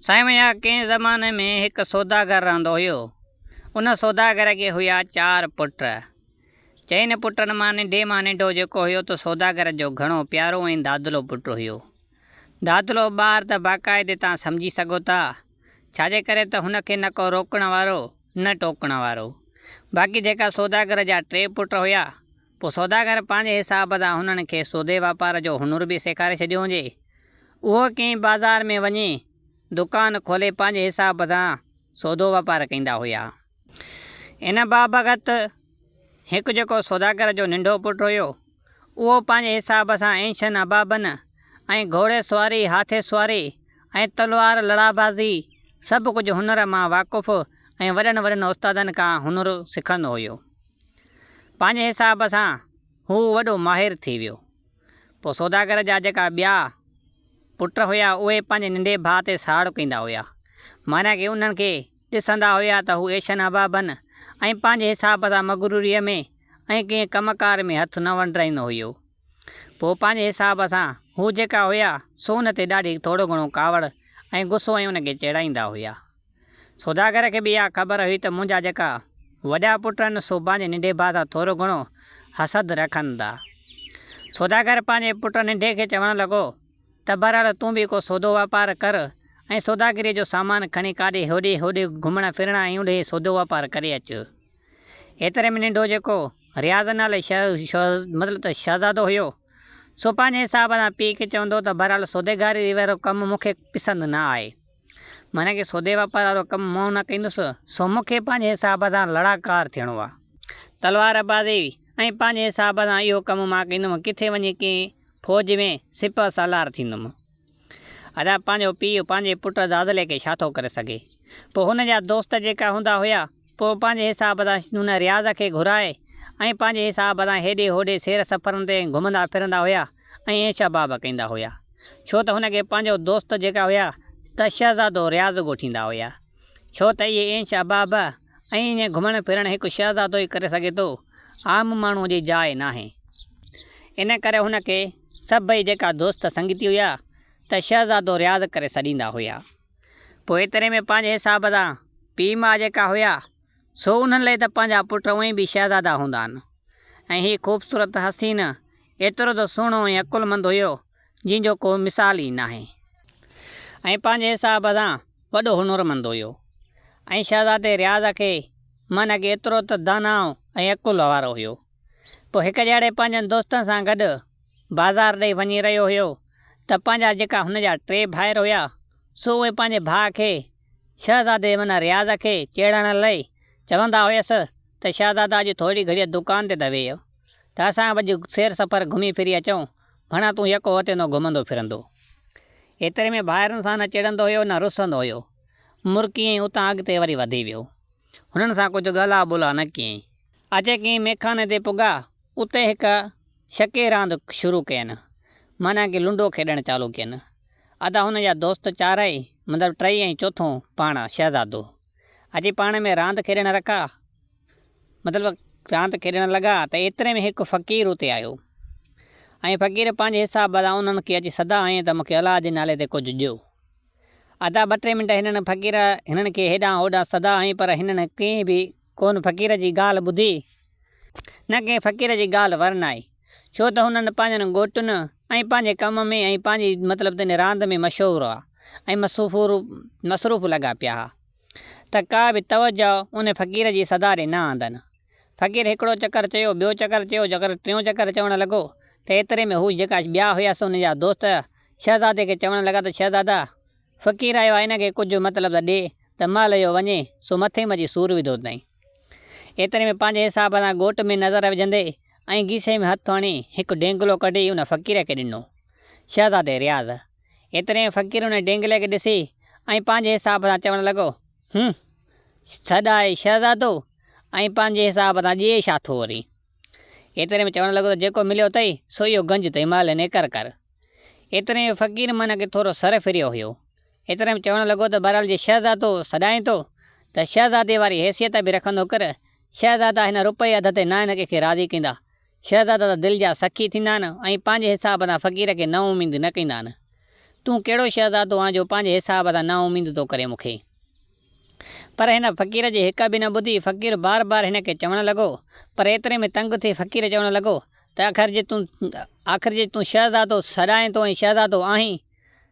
سائين ميان ڪنهن زماني ۾ هڪ سوداگر رهندو هيو. ان سوداگر کي هيا چار پٽ. چئن پٽن مان ننڍي مان ننڍو جيڪو هيو ته سوداگر جو گهڻو پيارو ۽ دادلو پٽ هيو. دادلو ٻار ته باقاعدي تان سمجهي سگهو ٿا. ڇاجي ڪري ته هن کي نه ڪو روڪڻ وارو نه ٽوڪڻ وارو. باقي جيڪا سوداگر جا ٽي پٽ هيا، پوء سوداگر پنهنجي حساب سان هنن کي سودي واپار جو هنر به سيکاري ڇڏيو هجي. اهو ڪنهن بازار ۾ وڃي دڪان کولي پنهنجي حساب سان سودو واپار ڪندا هيا. ان بابت هڪ جيڪو سوداگر جو ننڍو پٽ هيو، اهو پنهنجي حساب سان عيشن ابابن ۽ گهوڙي سواري، هاٿي سواري ۽ تلوار لڙابازي سڀ ڪجهه هنر مان واقف ۽ وڏن وڏن استادن کان هنر سکندو هيو. پنهنجي حساب سان هو وڏو ماهر ٿي ويو. پوء سوداگر جا جيڪا ٻيا پٽ هيا اهي پنهنجي ننڍي ڀاء تي ساڙ ڪندا هيا. معنيٰ ڪي انهن کي ڏسندا هيا ته هو عيشن ابابن ۽ پنهنجي حساب سان مغروريء ۾ ۽ ڪنهن ڪم ڪار ۾ هٿ نه ونڊرائيندو هيو. پوء پنهنجي حساب سان هو جيڪا هيا سو ان تي ڏاڍي ٿورو گهڻو ڪاوڙ ۽ غصو ۽ ان کي چيڙائيندا هيا. سوداگر کي به اها خبر هئي ته منهنجا جيڪا وڏا پٽ آهن سو پنهنجي ننڍي ڀاء سان ٿورو گهڻو حسد رکن ٿا. سوداگر پنهنجي پٽ ننڍي کي چوڻ لڳو ته بهرحال تون به ڪو سودو واپار ڪر ۽ سوداگريء جو سامان کڻي ڪاڏي هوڏي هوڏي گهمڻ ڦرڻ ۽ اڏهي سودو واپار ڪري اچ. ايتري ۾ ننڍو جيڪو رياض نالي مطلب ته شهزادو هيو سو پنهنجي حساب سان پيء کي چوندو ته بهرحال سوديگاري وارو ڪم مون کي پسند نه آهي. معنيٰ ڪي سودي واپار وارو ڪم مون نه ڪندس، سو مون کي پنهنجي حساب سان لڙاڪار ٿيڻو آ. تلوار بازي ۽ پنهنجي حساب سان اهو ڪم مان ڪندم، ڪٿي وڃي ڪنهن فوج ۾ سپهه سالار ٿيندم. ادا پنهنجو پيء پنهنجي پٽ دادلي کي ڇا ٿو ڪري سگهي؟ پوء هن جا دوست جيڪا هوندا هيا، پوء پنهنجي حساب سان هن رياض کي گهرائي ۽ پنهنجي حساب سان هيڏي هوڏي سير سفرن تي گهمندا ڦرندا هيا ۽ عيش عباب ڪندا هيا. ڇو ته هن کي پنهنجو دوست جيڪا هيا ته شهزادو رياض ڳوٺيندا هيا. ڇو ته اهي عيش عباب ۽ ائين گهمڻ ڦرڻ هڪ شهزادو ئي ڪري سگهي ٿو، عام ماڻهوء جي جاء ناهي. ان ڪري هن کي سڀئي جيڪا دوست سنگتي هيا ته شهزادو رياض ڪري سڏيندا هيا. پوء ايتري ۾ پنهنجي حساب سان پيء ماء جيڪا هيا، سو انهن لئي ته پنهنجا پٽ اونئين به شهزادا هوندا آهن ۽ هي خوبصورت حسين ايترو ته سهڻو ۽ عقلمند هيو، جنهن جو ڪو مثال ئي ناهي ۽ پنهنجي حساب سان وڏو هنرمند هيو ۽ شهزادي رياض کي معنيٰ ڪي ايترو ته داناء ۽ عقل وارو هيو. پوء هڪ ڏهاڙي پنهنجن دوستن سان گڏ بازار ڏي وڃي رهيو هيو ته پنهنجا جيڪا هن جا ٽي ڀائر هيا، سو اهي پنهنجي ڀاء کي، شهزادي معنيٰ رياض کي چيڙائڻ لئي چوندا هيس ته شهزادا اڄ ٿوري گهڙيء دڪان تي ته ويهه ته اسان به اڄ سير سفر گهمي ڦري اچون، ڀڻا تون يڪو وتين ٿو گهمندو ڦرندو. ايتري ۾ ڀائرن سان نه چڙندو هيو نه رسندو هيو. مرڪي ۽ اتان اڳتي وري وڌي ويو. هنن سان ڪجهه ڳالها ٻولها نه ڪيائين. اچي ڪنهن ميخاني تي پڳا، اتي هڪ شڪي راند شروع ڪين، معنيٰ ڪي لنڊو کيڏڻ چالو ڪين. ادا هن جا دوست چارئي، مطلب ٽئي ۽ چوٿون پاڻ شهزادو، اچي پاڻ ۾ راند کيڏڻ رکا، مطلب راند کيڏڻ لڳا ته ايتري ۾ هڪ فقير اتي آيو ۽ فقير پنهنجي حساب سان انهن کي اچي صدا هنئي ته مون کي الله جي نالي تي ڪجهه ڏيو. ادا ٻه ٽي منٽ هنن فقير هنن کي هيڏانهن هوڏانهن صدا هنئي پر هنن ڪنهن به ڪونه فقير جي ڳالهه ٻڌي نه ڪنهن فقير جي ڳالهه ورنائي، ڇو ته هنن پنهنجن ڳوٽن ۽ پنهنجي ڪم ۾ ۽ پنهنجي مطلب ته ان راند ۾ مشهور هئا ۽ مصروف لڳا پيا ها ته ڪا به توجهه ان فقير جي صدا ڏي نه آندن. فقير هڪڙو چڪر چيو، ٻيو چڪر چيو، جيڪر ٽيون چڪر چوڻ لڳو ته ايتري ۾ هو جيڪا ٻيا هيا سو ان جا دوست شهزادي کي چوڻ لڳا ته شهزادا! فقير آيو آهي ان کي ڪجهه مطلب ته ڏي ته مهل اهو وڃي سو مٿي مجي سور وڌو اٿئين. ايتري ۾ پنهنجي حساب سان ڳوٽ ۾ نظر وجهندي ۽ گيسي ۾ هٿ هڻي هڪ ڊينگلو ڪڍي ان فقير کي ڏنو. شهزادي رياض! ايتري ۾ فقير ان ڊينگلي کي ڏسي ۽ پنهنجي حساب سان چوڻ لڳو، هم! سڏ آهي شهزادو ۽ پنهنجي حساب سان ڏئي ڇا ٿو وري؟ ايتري ۾ چوڻ لڳو ته جيڪو مليو اٿئي سو اهو گنج اٿئي مهل نيڪر ڪر. ايتري ۾ فقير من کي ٿورو سر ڦريو هيو. ايتري ۾ چوڻ لڳو ته بهرحال جي شهزادو سڏائين ٿو ته شهزادي واري حيثيت به رکندو ڪر. شهزادا هن روپئي اڌ تي ناهن ڪنهن کي راضي ڪندا. شهزادا ته دل جا سخي ٿيندا آهن ۽ پنهنجي حساب سان فقير کي نااميد نه ڪندا آهن. تون ڪهڙو شهزادو آن جو پنهنجي حساب سان نااميد ٿو ڪرين مون کي. پر هن فقير جي هڪ به نه ٻڌي، فقير بار بار هن کي چوڻ لڳو، پر ايتري ۾ تنگ ٿي فقير چوڻ لڳو ته اخر جي تون آخر جي تون شهزادو سڏائين ٿو ۽ شهزادو آهين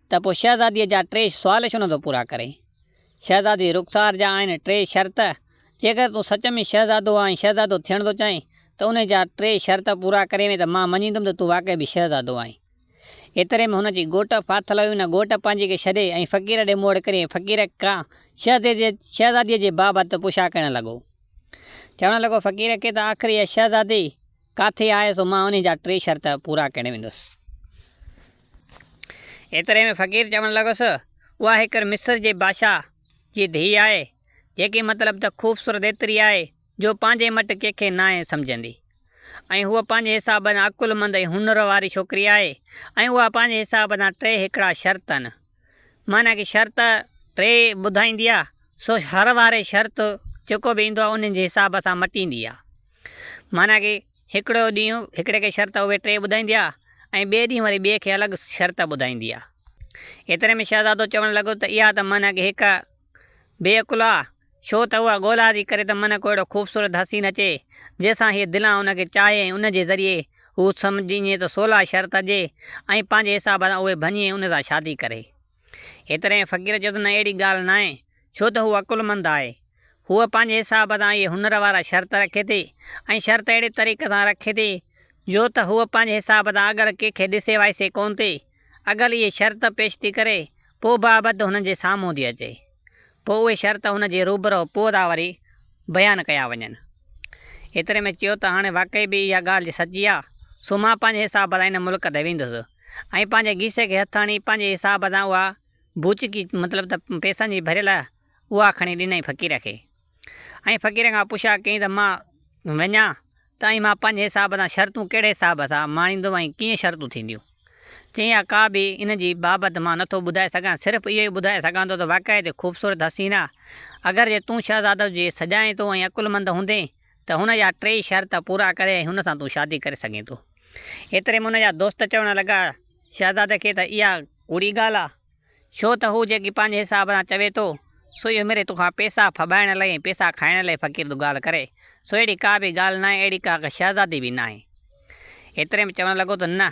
ته پوء شهزاديء جا ٽي سوال ڇو نٿو پورا ڪرين؟ شهزادي رخسار جا آهن ٽي شرط، جيڪر تون سچ ۾ شهزادو آهين ۽ شهزادو ٿيڻ ٿو چاهين ته انهي جا ٽي شرط پورا ڪرين ته مان مڃيندم ته تون واقعي به شهزادو آهين. ايتري ۾ هن جي ڳوٽ ڦاٿل هئي، ان ڳوٽ پنهنجي کي ڇڏي ۽ فقير ڏي موڙ ڪري فقير کان شهزاديء جي بابت پڇا ڪرڻ لڳو. چوڻ لڳو فقير کي ته آخر اها شهزادي ڪاٿي آهي سو مان انهي جا ٽي شرط پورا ڪرڻ ويندس. ايتري ۾ فقير چوڻ لڳس، اها هيڪر مصر جي بادشاهه جي ڌيء آهي، جيڪي مطلب ته خوبصورت ايتري آهي جو پنهنجي مٽ ڪنهن کي ناهي سمجهندي ۽ هوء پنهنجي حساب سان عقلمند ۽ هنر واري ڇوڪري آهي ۽ اها پنهنجي حساب سان ٽي هڪڙا شرط آهن معنيٰ ڪي شرط ٽي ٻڌائيندي آهي سو هر واري شرط جيڪو به ايندو آهي انهن جي حساب سان مٽيندي آهي معنيٰ ڪي هڪڙو ڏينهن هڪڙي کي شرط اهي ٽي ٻڌائيندي آهي ۽ ٻئي ڏينهن وري ٻئي کي الڳ شرط ٻڌائيندي آهي. ايتري ۾ شهزادو چوڻ لڳو ته اها ته معنيٰ ڪي هڪ بي عقل آ، ڇو ته اها ڳولا ٿي ڪري ته من ڪو اهڙو خوبصورت حسين اچي، جنهن سان هيء دلان ان کي چاهي ۽ ان جي ذريعي هو سمجهي ته سولا شرط ڏي ۽ پنهنجي حساب سان اهي ڀڃي ۽ ان سان شادي ڪري. ايتري ۾ فقير چيو ته نه اهڙي ڳالهه ناهي، ڇو ته هو عقلمند آهي. هوء پنهنجي حساب سان اهي هنر وارا شرط رکي ٿي ۽ شرط اهڙي طريقي سان رکي ٿي جو ته هوء پنهنجي حساب سان اڳل ڪنهن کي ڏسي وائسي ڪونه ٿي، اڳل اهي شرط پيش ٿي ڪري، پوء بابت هن جي سامهون ٿي اچي. پوء اهي شرط هن جي روبرو پوء ٿا وري بيان ڪيا وڃن. ايتري ۾ چيو ته هاڻي واقعي به اها ڳالهه جي سچي آ، سو مان پنهنجي حساب سان ان ملڪ تي ويندس ۽ پنهنجي گيسي کي هٿ هڻي پنهنجي حساب سان اها بوچڪي مطلب ته پئسن جي ڀريل اها کڻي ڏنائين فقير کي ۽ فقير کان پڇا ڪيائين ته مان وڃان ته ۽ مان پنهنجي حساب سان شرطون ڪهڙي حساب سان ماڻيندم ۽ ڪيئن شرطون ٿينديون؟ چيائين اها ڪا به ان جي بابت مان نٿو ٻڌائي سگهان صرف اهو ئي ٻڌائي سگهان ٿو ته واقعي تي خوبصورت حسينه اگر جي تون شهزادو جي سجائين ٿو ۽ عقلمند هوندين ته هن جا ٽيئي شرط پورا ڪري ۽ هن سان تون شادي ڪري سگهين ٿو. ايتري ۾ هن جا دوست چوڻ لڳا شهزادي کي ته اها ڪوڙي ڳالهه آ. ڇو ته هو جيڪي پنهنجي حساب سان چوي ٿو، سو اهو مري توکان پئسا ڦٻائڻ لئي ۽ پئسا کائڻ لئي فقير ٿو ڳالهه ڪري، سو اهڙي ڪا به ڳالهه ناهي، اهڙي ڪا شهزادي به ناهي. ايتري ۾ چوڻ لڳو ته نه،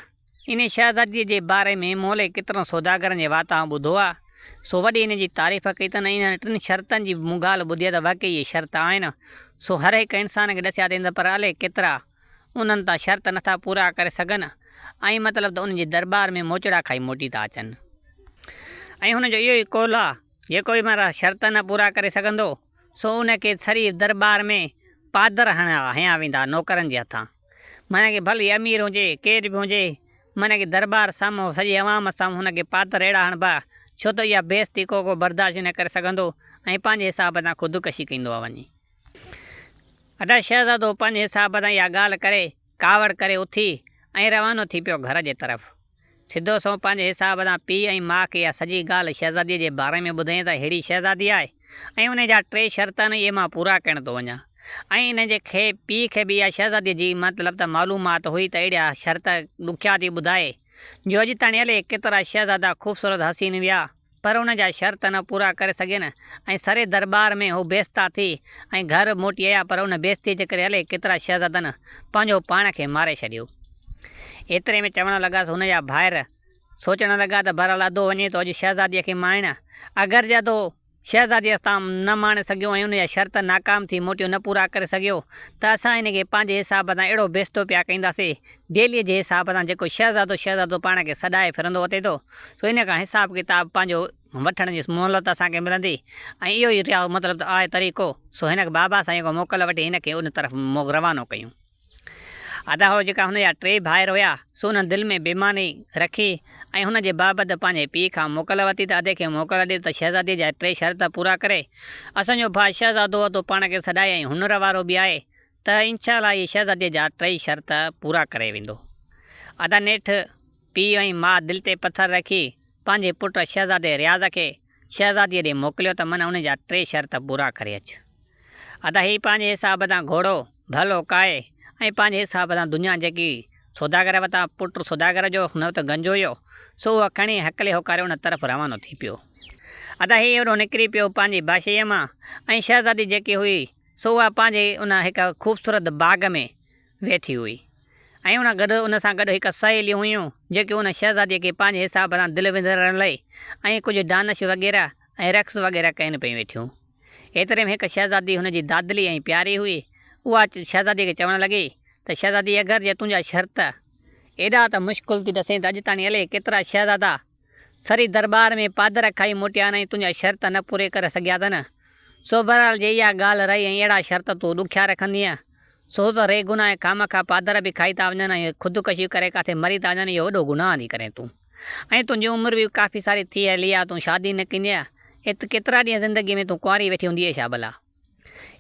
انهي شهزاديء جي باري ۾ مون الائي ڪيترن سوداگرن جي واتان ٻڌو آ، سو وڏي ان جي تعريف ڪئي اٿن ۽ انهن ٽن شرطن جي به مون ڳالهه ٻڌي آ ته واقعي اهي شرط آهن، سو هر هڪ انسان کي ڏسيا ته ايندس پر الائي ڪيترا انهن تان شرط نٿا پورا ڪري سگهن ۽ مطلب ته انهن جي درٻار ۾ موچڙا کائي موٽي ٿا اچن ۽ هن جو اهو ئي قول آ جيڪو به مارا شرط نه پورا ڪري سگهندو سو ان کي سري درٻار ۾ پادر هنيا ويندا نوڪرن جي هٿان معنيٰ ڪي ڀلي امير هجي ڪير به هجي معنيٰ ڪي درٻار سامهون سڄي عوام سامهون هن کي پادر اهڙا هڻبا ڇو ته اها بيعزتي ڪو ڪو برداشت نه ڪري سگهندو ۽ پنهنجي حساب سان خودڪشي ڪندو آ وڃي. ادا شهزادو پنهنجي حساب سان اها ڳالهه ڪري، ڪاوڙ ڪري اٿي ۽ روانو ٿي پيو گهر جي طرف. سڌو سنئون پنهنجي حساب سان پيء ۽ ماء کي اها سڄي ڳالهه شهزاديء جي باري ۾ ٻڌائين ته ههڙي شهزادي آهي ۽ انهي جا ٽي شرط آهن اهي مان پورا ڪرڻ ٿو وڃان ۽ انهي جي کي پيء کي به اها شهزاديء جي مطلب ته معلومات هئي ته اهڙا شرط ڏکيا ٿي ٻڌائي جو اڄ تائين الائي ڪيترا شهزادا خوبصورت حسين ويا پر ان جا شرط نه پورا ڪري سگهين ۽ سري درٻار ۾ هو بيستا ٿي ۽ گهر موٽي آيا پر ان بيستيء جي ڪري الائي ڪيترا شهزادن پنهنجو پاڻ کي ماري ڇڏيو. ايتري ۾ چوڻ لڳس هن جا ڀائر سوچڻ لڳا ته بهرحال ادو وڃي ٿو اڄ شهزاديء کي ماڻڻ اگر جي ادو شهزاديء تان نه ماڻي سگهيو ۽ ان جا شرط ناڪام ٿي موٽيو نه پورا ڪري سگهيو ته اسان هن کي پنهنجي حساب سان اهڙو بيستو پيا ڪينداسين ڊيليء جي حساب سان جيڪو شهزادو شهزادو پاڻ کي سڏائي ڦرندو وتي ٿو سو ان کان حساب ڪتاب پنهنجو وٺڻ جي مهلت اسان کي ملندي ۽ اهو ئي مطلب ته آهي طريقو سو هن کي بابا سائين کان موڪل وٺي هن کي ان طرف روانو ڪيون. ادا هو جيڪا هن جا ٽي ڀائر هيا سو انهن دل ۾ بيماني رکي ۽ هن جي بابت پنهنجي پيء کان موڪل ورتي ته ادي کي موڪل ڏي ته شهزادي جا ٽي شرط پورا ڪري. اسان جو ڀاء شهزادو ٿو پاڻ کي سڏائي ۽ هنر وارو به آهي ته انشاء الله هي شهزادي جا ٽئي شرط پورا ڪري ويندو. ادا نيٺ پيء ۽ ماء دل تي پٿر رکي پنهنجي پٽ شهزادي رياض کي شهزاديء ڏي موڪليو ته من ان جا ٽي شرط پورا ڪري اچ. ادا هي پنهنجي حساب سان گهوڙو ڀلو ڪاهي ۽ پنهنجي حساب سان دنيا جيڪي سوداگر وتان پٽ سوداگر جو نه ته گنجو هيو سو اها کڻي هڪلي هوڪاري ان طرف روانو ٿي پيو. ادا هي اهڙو نڪري پيو پنهنجي بادشاهيء مان ۽ شهزادي جيڪي هئي سو اها پنهنجي ان هڪ خوبصورت باغ ۾ ويٺي هئي ۽ ان گڏ ان سان گڏ هڪ سهيليون هيون جيڪي ان شهزاديء کي پنهنجي حساب سان دل وندرائڻ لئي ۽ ڪجهه ڊانس وغيره ۽ رقص وغيره ڪين پيون ويٺيون. ايتري ۾ هڪ شهزادي هن جي دادلي ۽ پياري هئي، اها شهزاديء کي چوڻ لڳي ته شهزادي اگر جي تنهنجا شرط ايڏا ته مشڪل ٿي ڏسين ته اڄ تاڻي الائي ڪيترا شهزادا سري درٻار ۾ پادر کائي موٽيا آهن ۽ تنهنجا شرط نه پوري ڪري سگهيا اٿن. سو بهرحال جي اها ڳالهه رهي ۽ اهڙا شرط تون ڏکيا رکندينء، سو ته ري گناهه ۽ خامخواه پادر به کائي ٿا وڃن ۽ خودڪشي ڪري ڪاٿي مري ٿا وڃن، اهو وڏو گناهه ٿي ڪرين تون. ۽ تنهنجي عمر به ڪافي ساري ٿي هلي آ، تون شادي نه ڪندينء، ات ڪيترا ڏينهن زندگيء ۾ تون ڪنواري ويٺي هوندينء ڇا ڀلا؟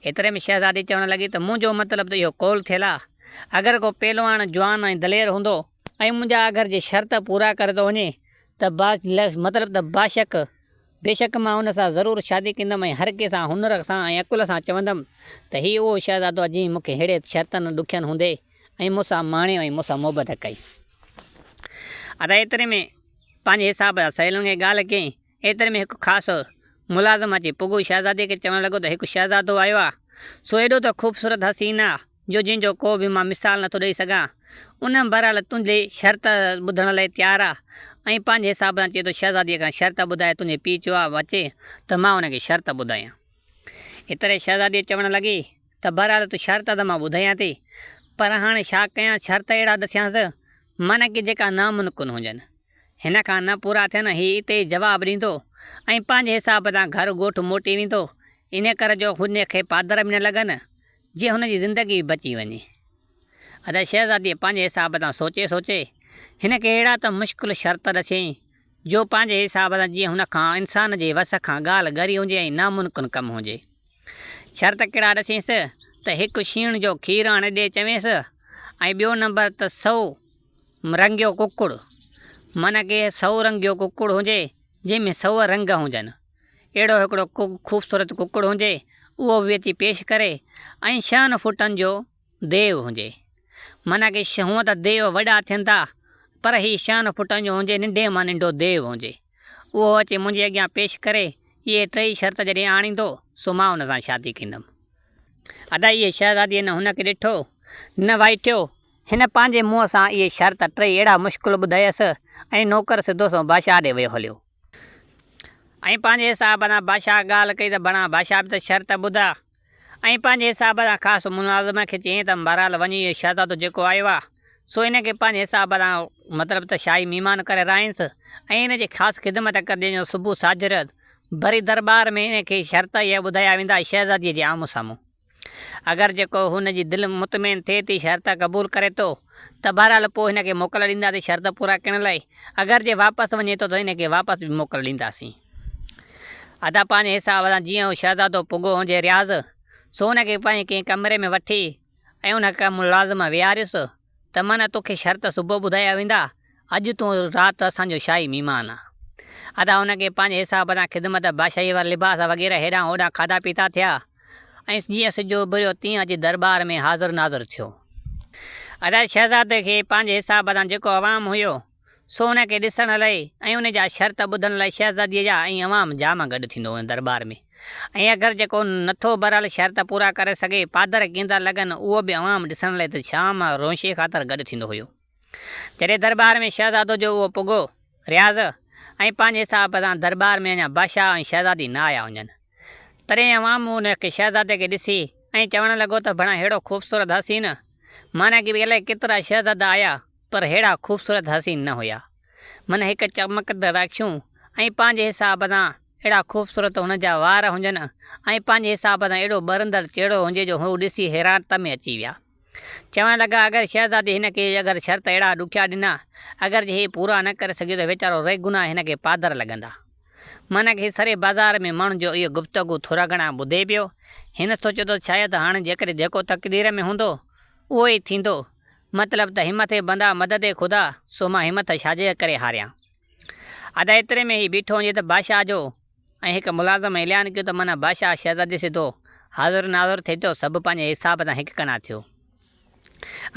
ايتري ۾ شهزادي چوڻ لڳي ته منهنجو مطلب ته اهو قول ٿيل آ، اگر ڪو پهلواڻ جوان ۽ دلير هوندو ۽ منهنجا اگر جي شرط پورا ڪري ٿو وڃي ته مطلب ته باشڪ بيشڪ مان ان سان ضرور شادي ڪندم ۽ هر ڪنهن سان هنر سان ۽ عقل سان چوندم ته هي اهو شهزادو آهي جنهن مون کي ههڙي شرطن ڏکين هوندي ۽ مون سان ماڻيو ۽ مون سان محبت ڪئي. ادا ايتري ۾ پنهنجي حساب سان سهيلين کي ڳالهه ڪيائين. ايتري ۾ هڪ خاص ملازم اچي پڳو شهزادي کي چوڻ لڳو ته هڪ شهزادو آيو آهي سو ايڏو ته خوبصورت حسين آهي جو جنهن جو ڪو به مان مثال نٿو ڏئي سگهان. ان بهرحال تنهنجي شرط ٻڌڻ لاء تيار آ ۽ پنهنجي حساب سان چئي ٿو شهزاديء کان شرط ٻڌائي تنهنجي پيء چيو آ اچي ته مان ان کي شرط ٻڌايان. ايتري شهزاديء چوڻ لڳي ته بهرحال تون شرط ته مان ٻڌايان ٿي پر هاڻي ڇا ڪيان شرط اهڙا ڏسيانس معنيٰ ڪي جيڪا ناممڪن هجن. هن کان نه پورا ٿين هي اتي ئي جواب ڏيندو ۽ پنهنجي حساب سان گهر ڳوٺ موٽي ويندو ان ڪري جو هن کي پادر به نه لڳن جيئن هن جي زندگي به بچي وڃي. ادا شهزاديء پنهنجي حساب سان سوچي سوچي هن کي اهڙا ته مشڪل شرط ڏسيائين جو پنهنجي حساب سان جيئن هن کان انسان جي وس کان ڳالهه ڳري هجي ۽ ناممڪن ڪم هجي. شرط ڪهڙا ڏسينس ته هڪ شينهڻ جو کير آڻي ڏي چوينس ۽ ٻيو نمبر ته سئو رنگيو ڪڪڙ معنيٰ ڪي سئو رنگيو ڪڪڙ هجي جنهن ۾ سئو رنگ هجن. اهڙو هڪڙو خوبصورت ڪڪڙ هجي، اهو به اچي پيش ڪري ۽ ڇهن فوٽن جو ديو هجي. معنيٰ ڪي هونء ته ديو وڏا ٿين ٿا، پر هي ڇهن فوٽن جو هجي، ننڍي مان ننڍو ديو هجي. اهو اچي منهنجي اڳيان پيش ڪري، اهي ٽيئي شرط جڏهن آڻيندو، سو مان ان سان شادي ڪندم. ادا اهي شهزاديء نه هن کي ڏٺو، نه وائٺيو. هن پنهنجي منهن سان اهي شرط ٽيئي اهڙا مشڪل ٻڌايس ۽ نوڪر سڌو سنئون بادشاهه ڏي ويو هليو. ۽ پنهنجي حساب سان بادشاهه ڳالهه ڪئي ته بڻا بادشاهه به ته شرط ٻڌا ۽ پنهنجي حساب سان خاص ملازم کي چيائين ته بهرحال وڃي اهو شهزادو جيڪو آيو آهي سو ان کي پنهنجي حساب سان مطلب ته شاهي مهمان ڪري رهائينس ۽ ان جي خاص خدمت ڪرجي جو صبح ساجهر ڀري درٻار ۾ ان کي شرط اهي ٻڌايا ويندا شهزادي جي آمهون سامهون. اگر جيڪو هن جي دل مطمئن ٿئي ٿي شرط قبول ڪري ٿو ته بهرحال پوء هن کي موڪل ڏينداسين شرط پورا ڪرڻ لاء اگر جي واپس وڃي ٿو ته هن کي واپس به موڪل ڏينداسين. ادا پنهنجي حساب سان جيئن هو شهزادو پڳو هجي رياض سو هن کي پنهنجي ڪنهن ڪمري ۾ وٺي ۽ ان کي ملازم ويهاريس ته معنيٰ توکي شرط صبح ٻڌايا ويندا، اڄ تون رات اسان جو شاهي مهمان آن. ادا هن کي پنهنجي حساب سان خدمت، بادشاهيء وارا لباس وغيره هيڏانهن هوڏانهن کاڌا پيتا ٿيا ۽ جيئن سج اڀريو تيئن اچي درٻار ۾ حاضر ناظر ٿيو. ادا شهزادي کي پنهنجي حساب سان جيڪو عوام هيو، سو ان کي ڏسڻ لئي ۽ ان جا شرط ٻڌڻ لئي شهزاديء جا ۽ عوام جام گڏ ٿيندو هو درٻار ۾ ۽ اگر جيڪو نٿو بهرحال شرط پورا ڪري سگهي پادر ڪيئن ٿا لڳن اهو به عوام ڏسڻ لئي ته شام رونشي خاطر گڏ ٿيندو هيو. جڏهن درٻار ۾ شهزادو جو اهو پڳو، رياض، ۽ پنهنجي حساب سان درٻار ۾ اڃا بادشاهه ۽ شهزادي نه آيا هجن تڏهن عوام ان کي شهزادي کي ڏسي ۽ چوڻ لڳو ته ڀڻا ههڙو خوبصورت حسين معنيٰ ڪي به الائي ڪيترا شهزادا آيا پر ههڙا خوبصورت حسين نه هيا. من هڪ چمڪندڙ اکيون ۽ پنهنجي حساب سان اهڙا خوبصورت هن جا وار هجن ۽ پنهنجي حساب سان اهڙو ٻرندڙ چهرو هجي جو هو ڏسي حيرت ۾ اچي ويا. چوڻ لڳا اگر شهزادي هن کي اگر شرط اهڙا ڏکيا ڏنا اگر جي هي پورا نه ڪري سگهيو ته ويچارو ريگناهه هن کي پادر لڳندا. من کي سري بازار ۾ ماڻهن جو اهو گفتگو ٿورا گهڻا ٻڌي پيو. هن سوچيو ته شايد هاڻ جيڪڏهن جيڪو تقدير ۾ هوندو اهو ئي ٿيندو. مطلب ته همٿ بندا مدد خدا، سو مان همٿ ڇاجي ڪري هاريان. ادا ايتري ۾ هي بيٺو هجي ته بادشاهه جو ۽ هڪ ملازم اعلان ڪيو ته معنيٰ بادشاهه شهزادي سڌو حاضر ناظر ٿئي ٿو، سڀ پنهنجي حساب سان هڪ ڪنا ٿيو.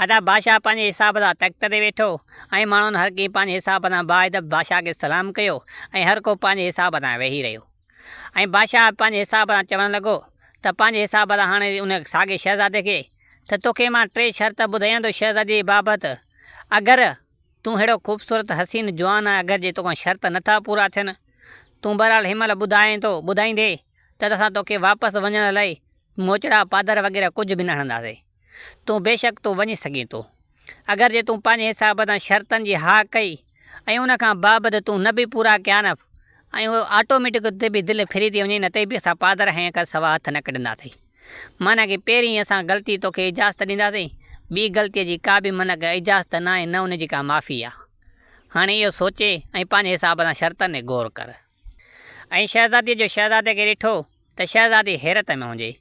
ادا بادشاهه پنهنجي حساب سان تخت تي ويٺو ۽ ماڻهن هر ڪنهن پنهنجي حساب سان باادب بادشاهه کي سلام ڪيو ۽ هر ڪو پنهنجي حساب سان ويهي رهيو ۽ بادشاهه به پنهنجي حساب سان چوڻ لڳو ته پنهنجي حساب سان هاڻي ان ساڳئي شهزادي کي ته توکي مان ٽي شرط ٻڌايان ٿو شهزادي جي بابت اگر تون ههڙو خوبصورت حسين جوان آهين اگر جي توکان شرط نٿا پورا ٿين تون بهرحال هن مهل ٻڌائين ٿو ٻڌائيندي ته اسان توکي واپس وڃڻ لاء موچڙا پادر وغيره ڪجهه به نه هڻنداسين. تون بيشڪ تون وڃي سگهين ٿو. اگر جي تون پنهنجي حساب سان شرطن جي ها ڪئي ۽ ان کان بابد تون نه به پورا ڪيا نه ۽ اهو آٽوميٽڪ تي به دل ڦري ٿي وڃي نه تي به اسان پادر هنئين کان سوا هٿ نه ڪڍنداسين. معنيٰ ڪي پهرين اسان غلطي توکي اجازت ڏينداسين ٻي غلطي جي ڪا به معنيٰ ڪا اجازت ناهي نه ان جي ڪا معافي آ. هاڻي اهو سوچي ۽ پنهنجي حساب سان شرطن تي غور ڪر. ۽ شهزاديء جو شهزادي کي ڏٺو ته شهزادي حيرت ۾ هجي.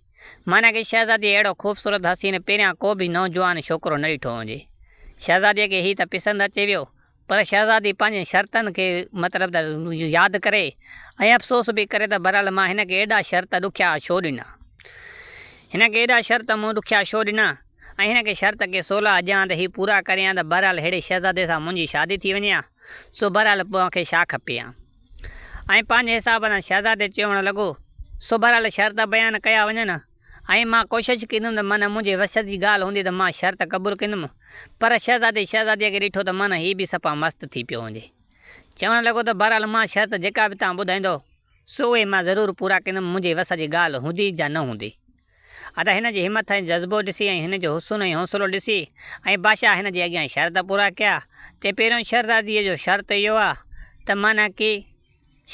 معنيٰ ڪي شهزاديء اهڙو خوبصورت حسين پهريان ڪو به نوجوان ڇوڪرو نه ڏٺو هجي. شهزاديء کي هي ته پسند اچي ويو، پر شهزادي پنهنجين شرطن کي مطلب ته ياد ڪري ۽ افسوس به ڪري ته بهرحال مان هن کي ايڏا شرط ڏکيا ڇو ڏنا. هن کي ايڏا شرط مون ڏکيا ڇو ڏنا ۽ هن کي شرط ڪي سولا هجان ها ته هي پورا ڪريان ته بهرحال ههڙي شهزادي سان منهنجي شادي ٿي وڃي ها، سو بهرحال پوء کي ڇا کپي ها. ۽ پنهنجي حساب سان شهزادي چوڻ لڳو، سو بهرحال شرط بيان ڪيا وڃن ۽ مان ڪوشش ڪندم ته من منهنجي وس جي ڳالهه هوندي ته مان شرط قبول ڪندم. پر شهزادي شهزاديء کي ڏٺو ته من هي به صفا مست ٿي پيو هجي. چوڻ لڳو ته بهرحال مان شرط جيڪا به توهان ٻڌائيندؤ، سو اهي مان ضرور پورا ڪندم، منهنجي وس جي ڳالهه هوندي جا نه هوندي. ادا هن جي همٿ ۽ جذبو ڏسي ۽ هن جو حسن ۽ حوصلو ڏسي ۽ بادشاهه هن جي اڳيان شرط پورا ڪيا چي پهريون شهزاديء جو شرط اهو آ ته معنيٰ ڪي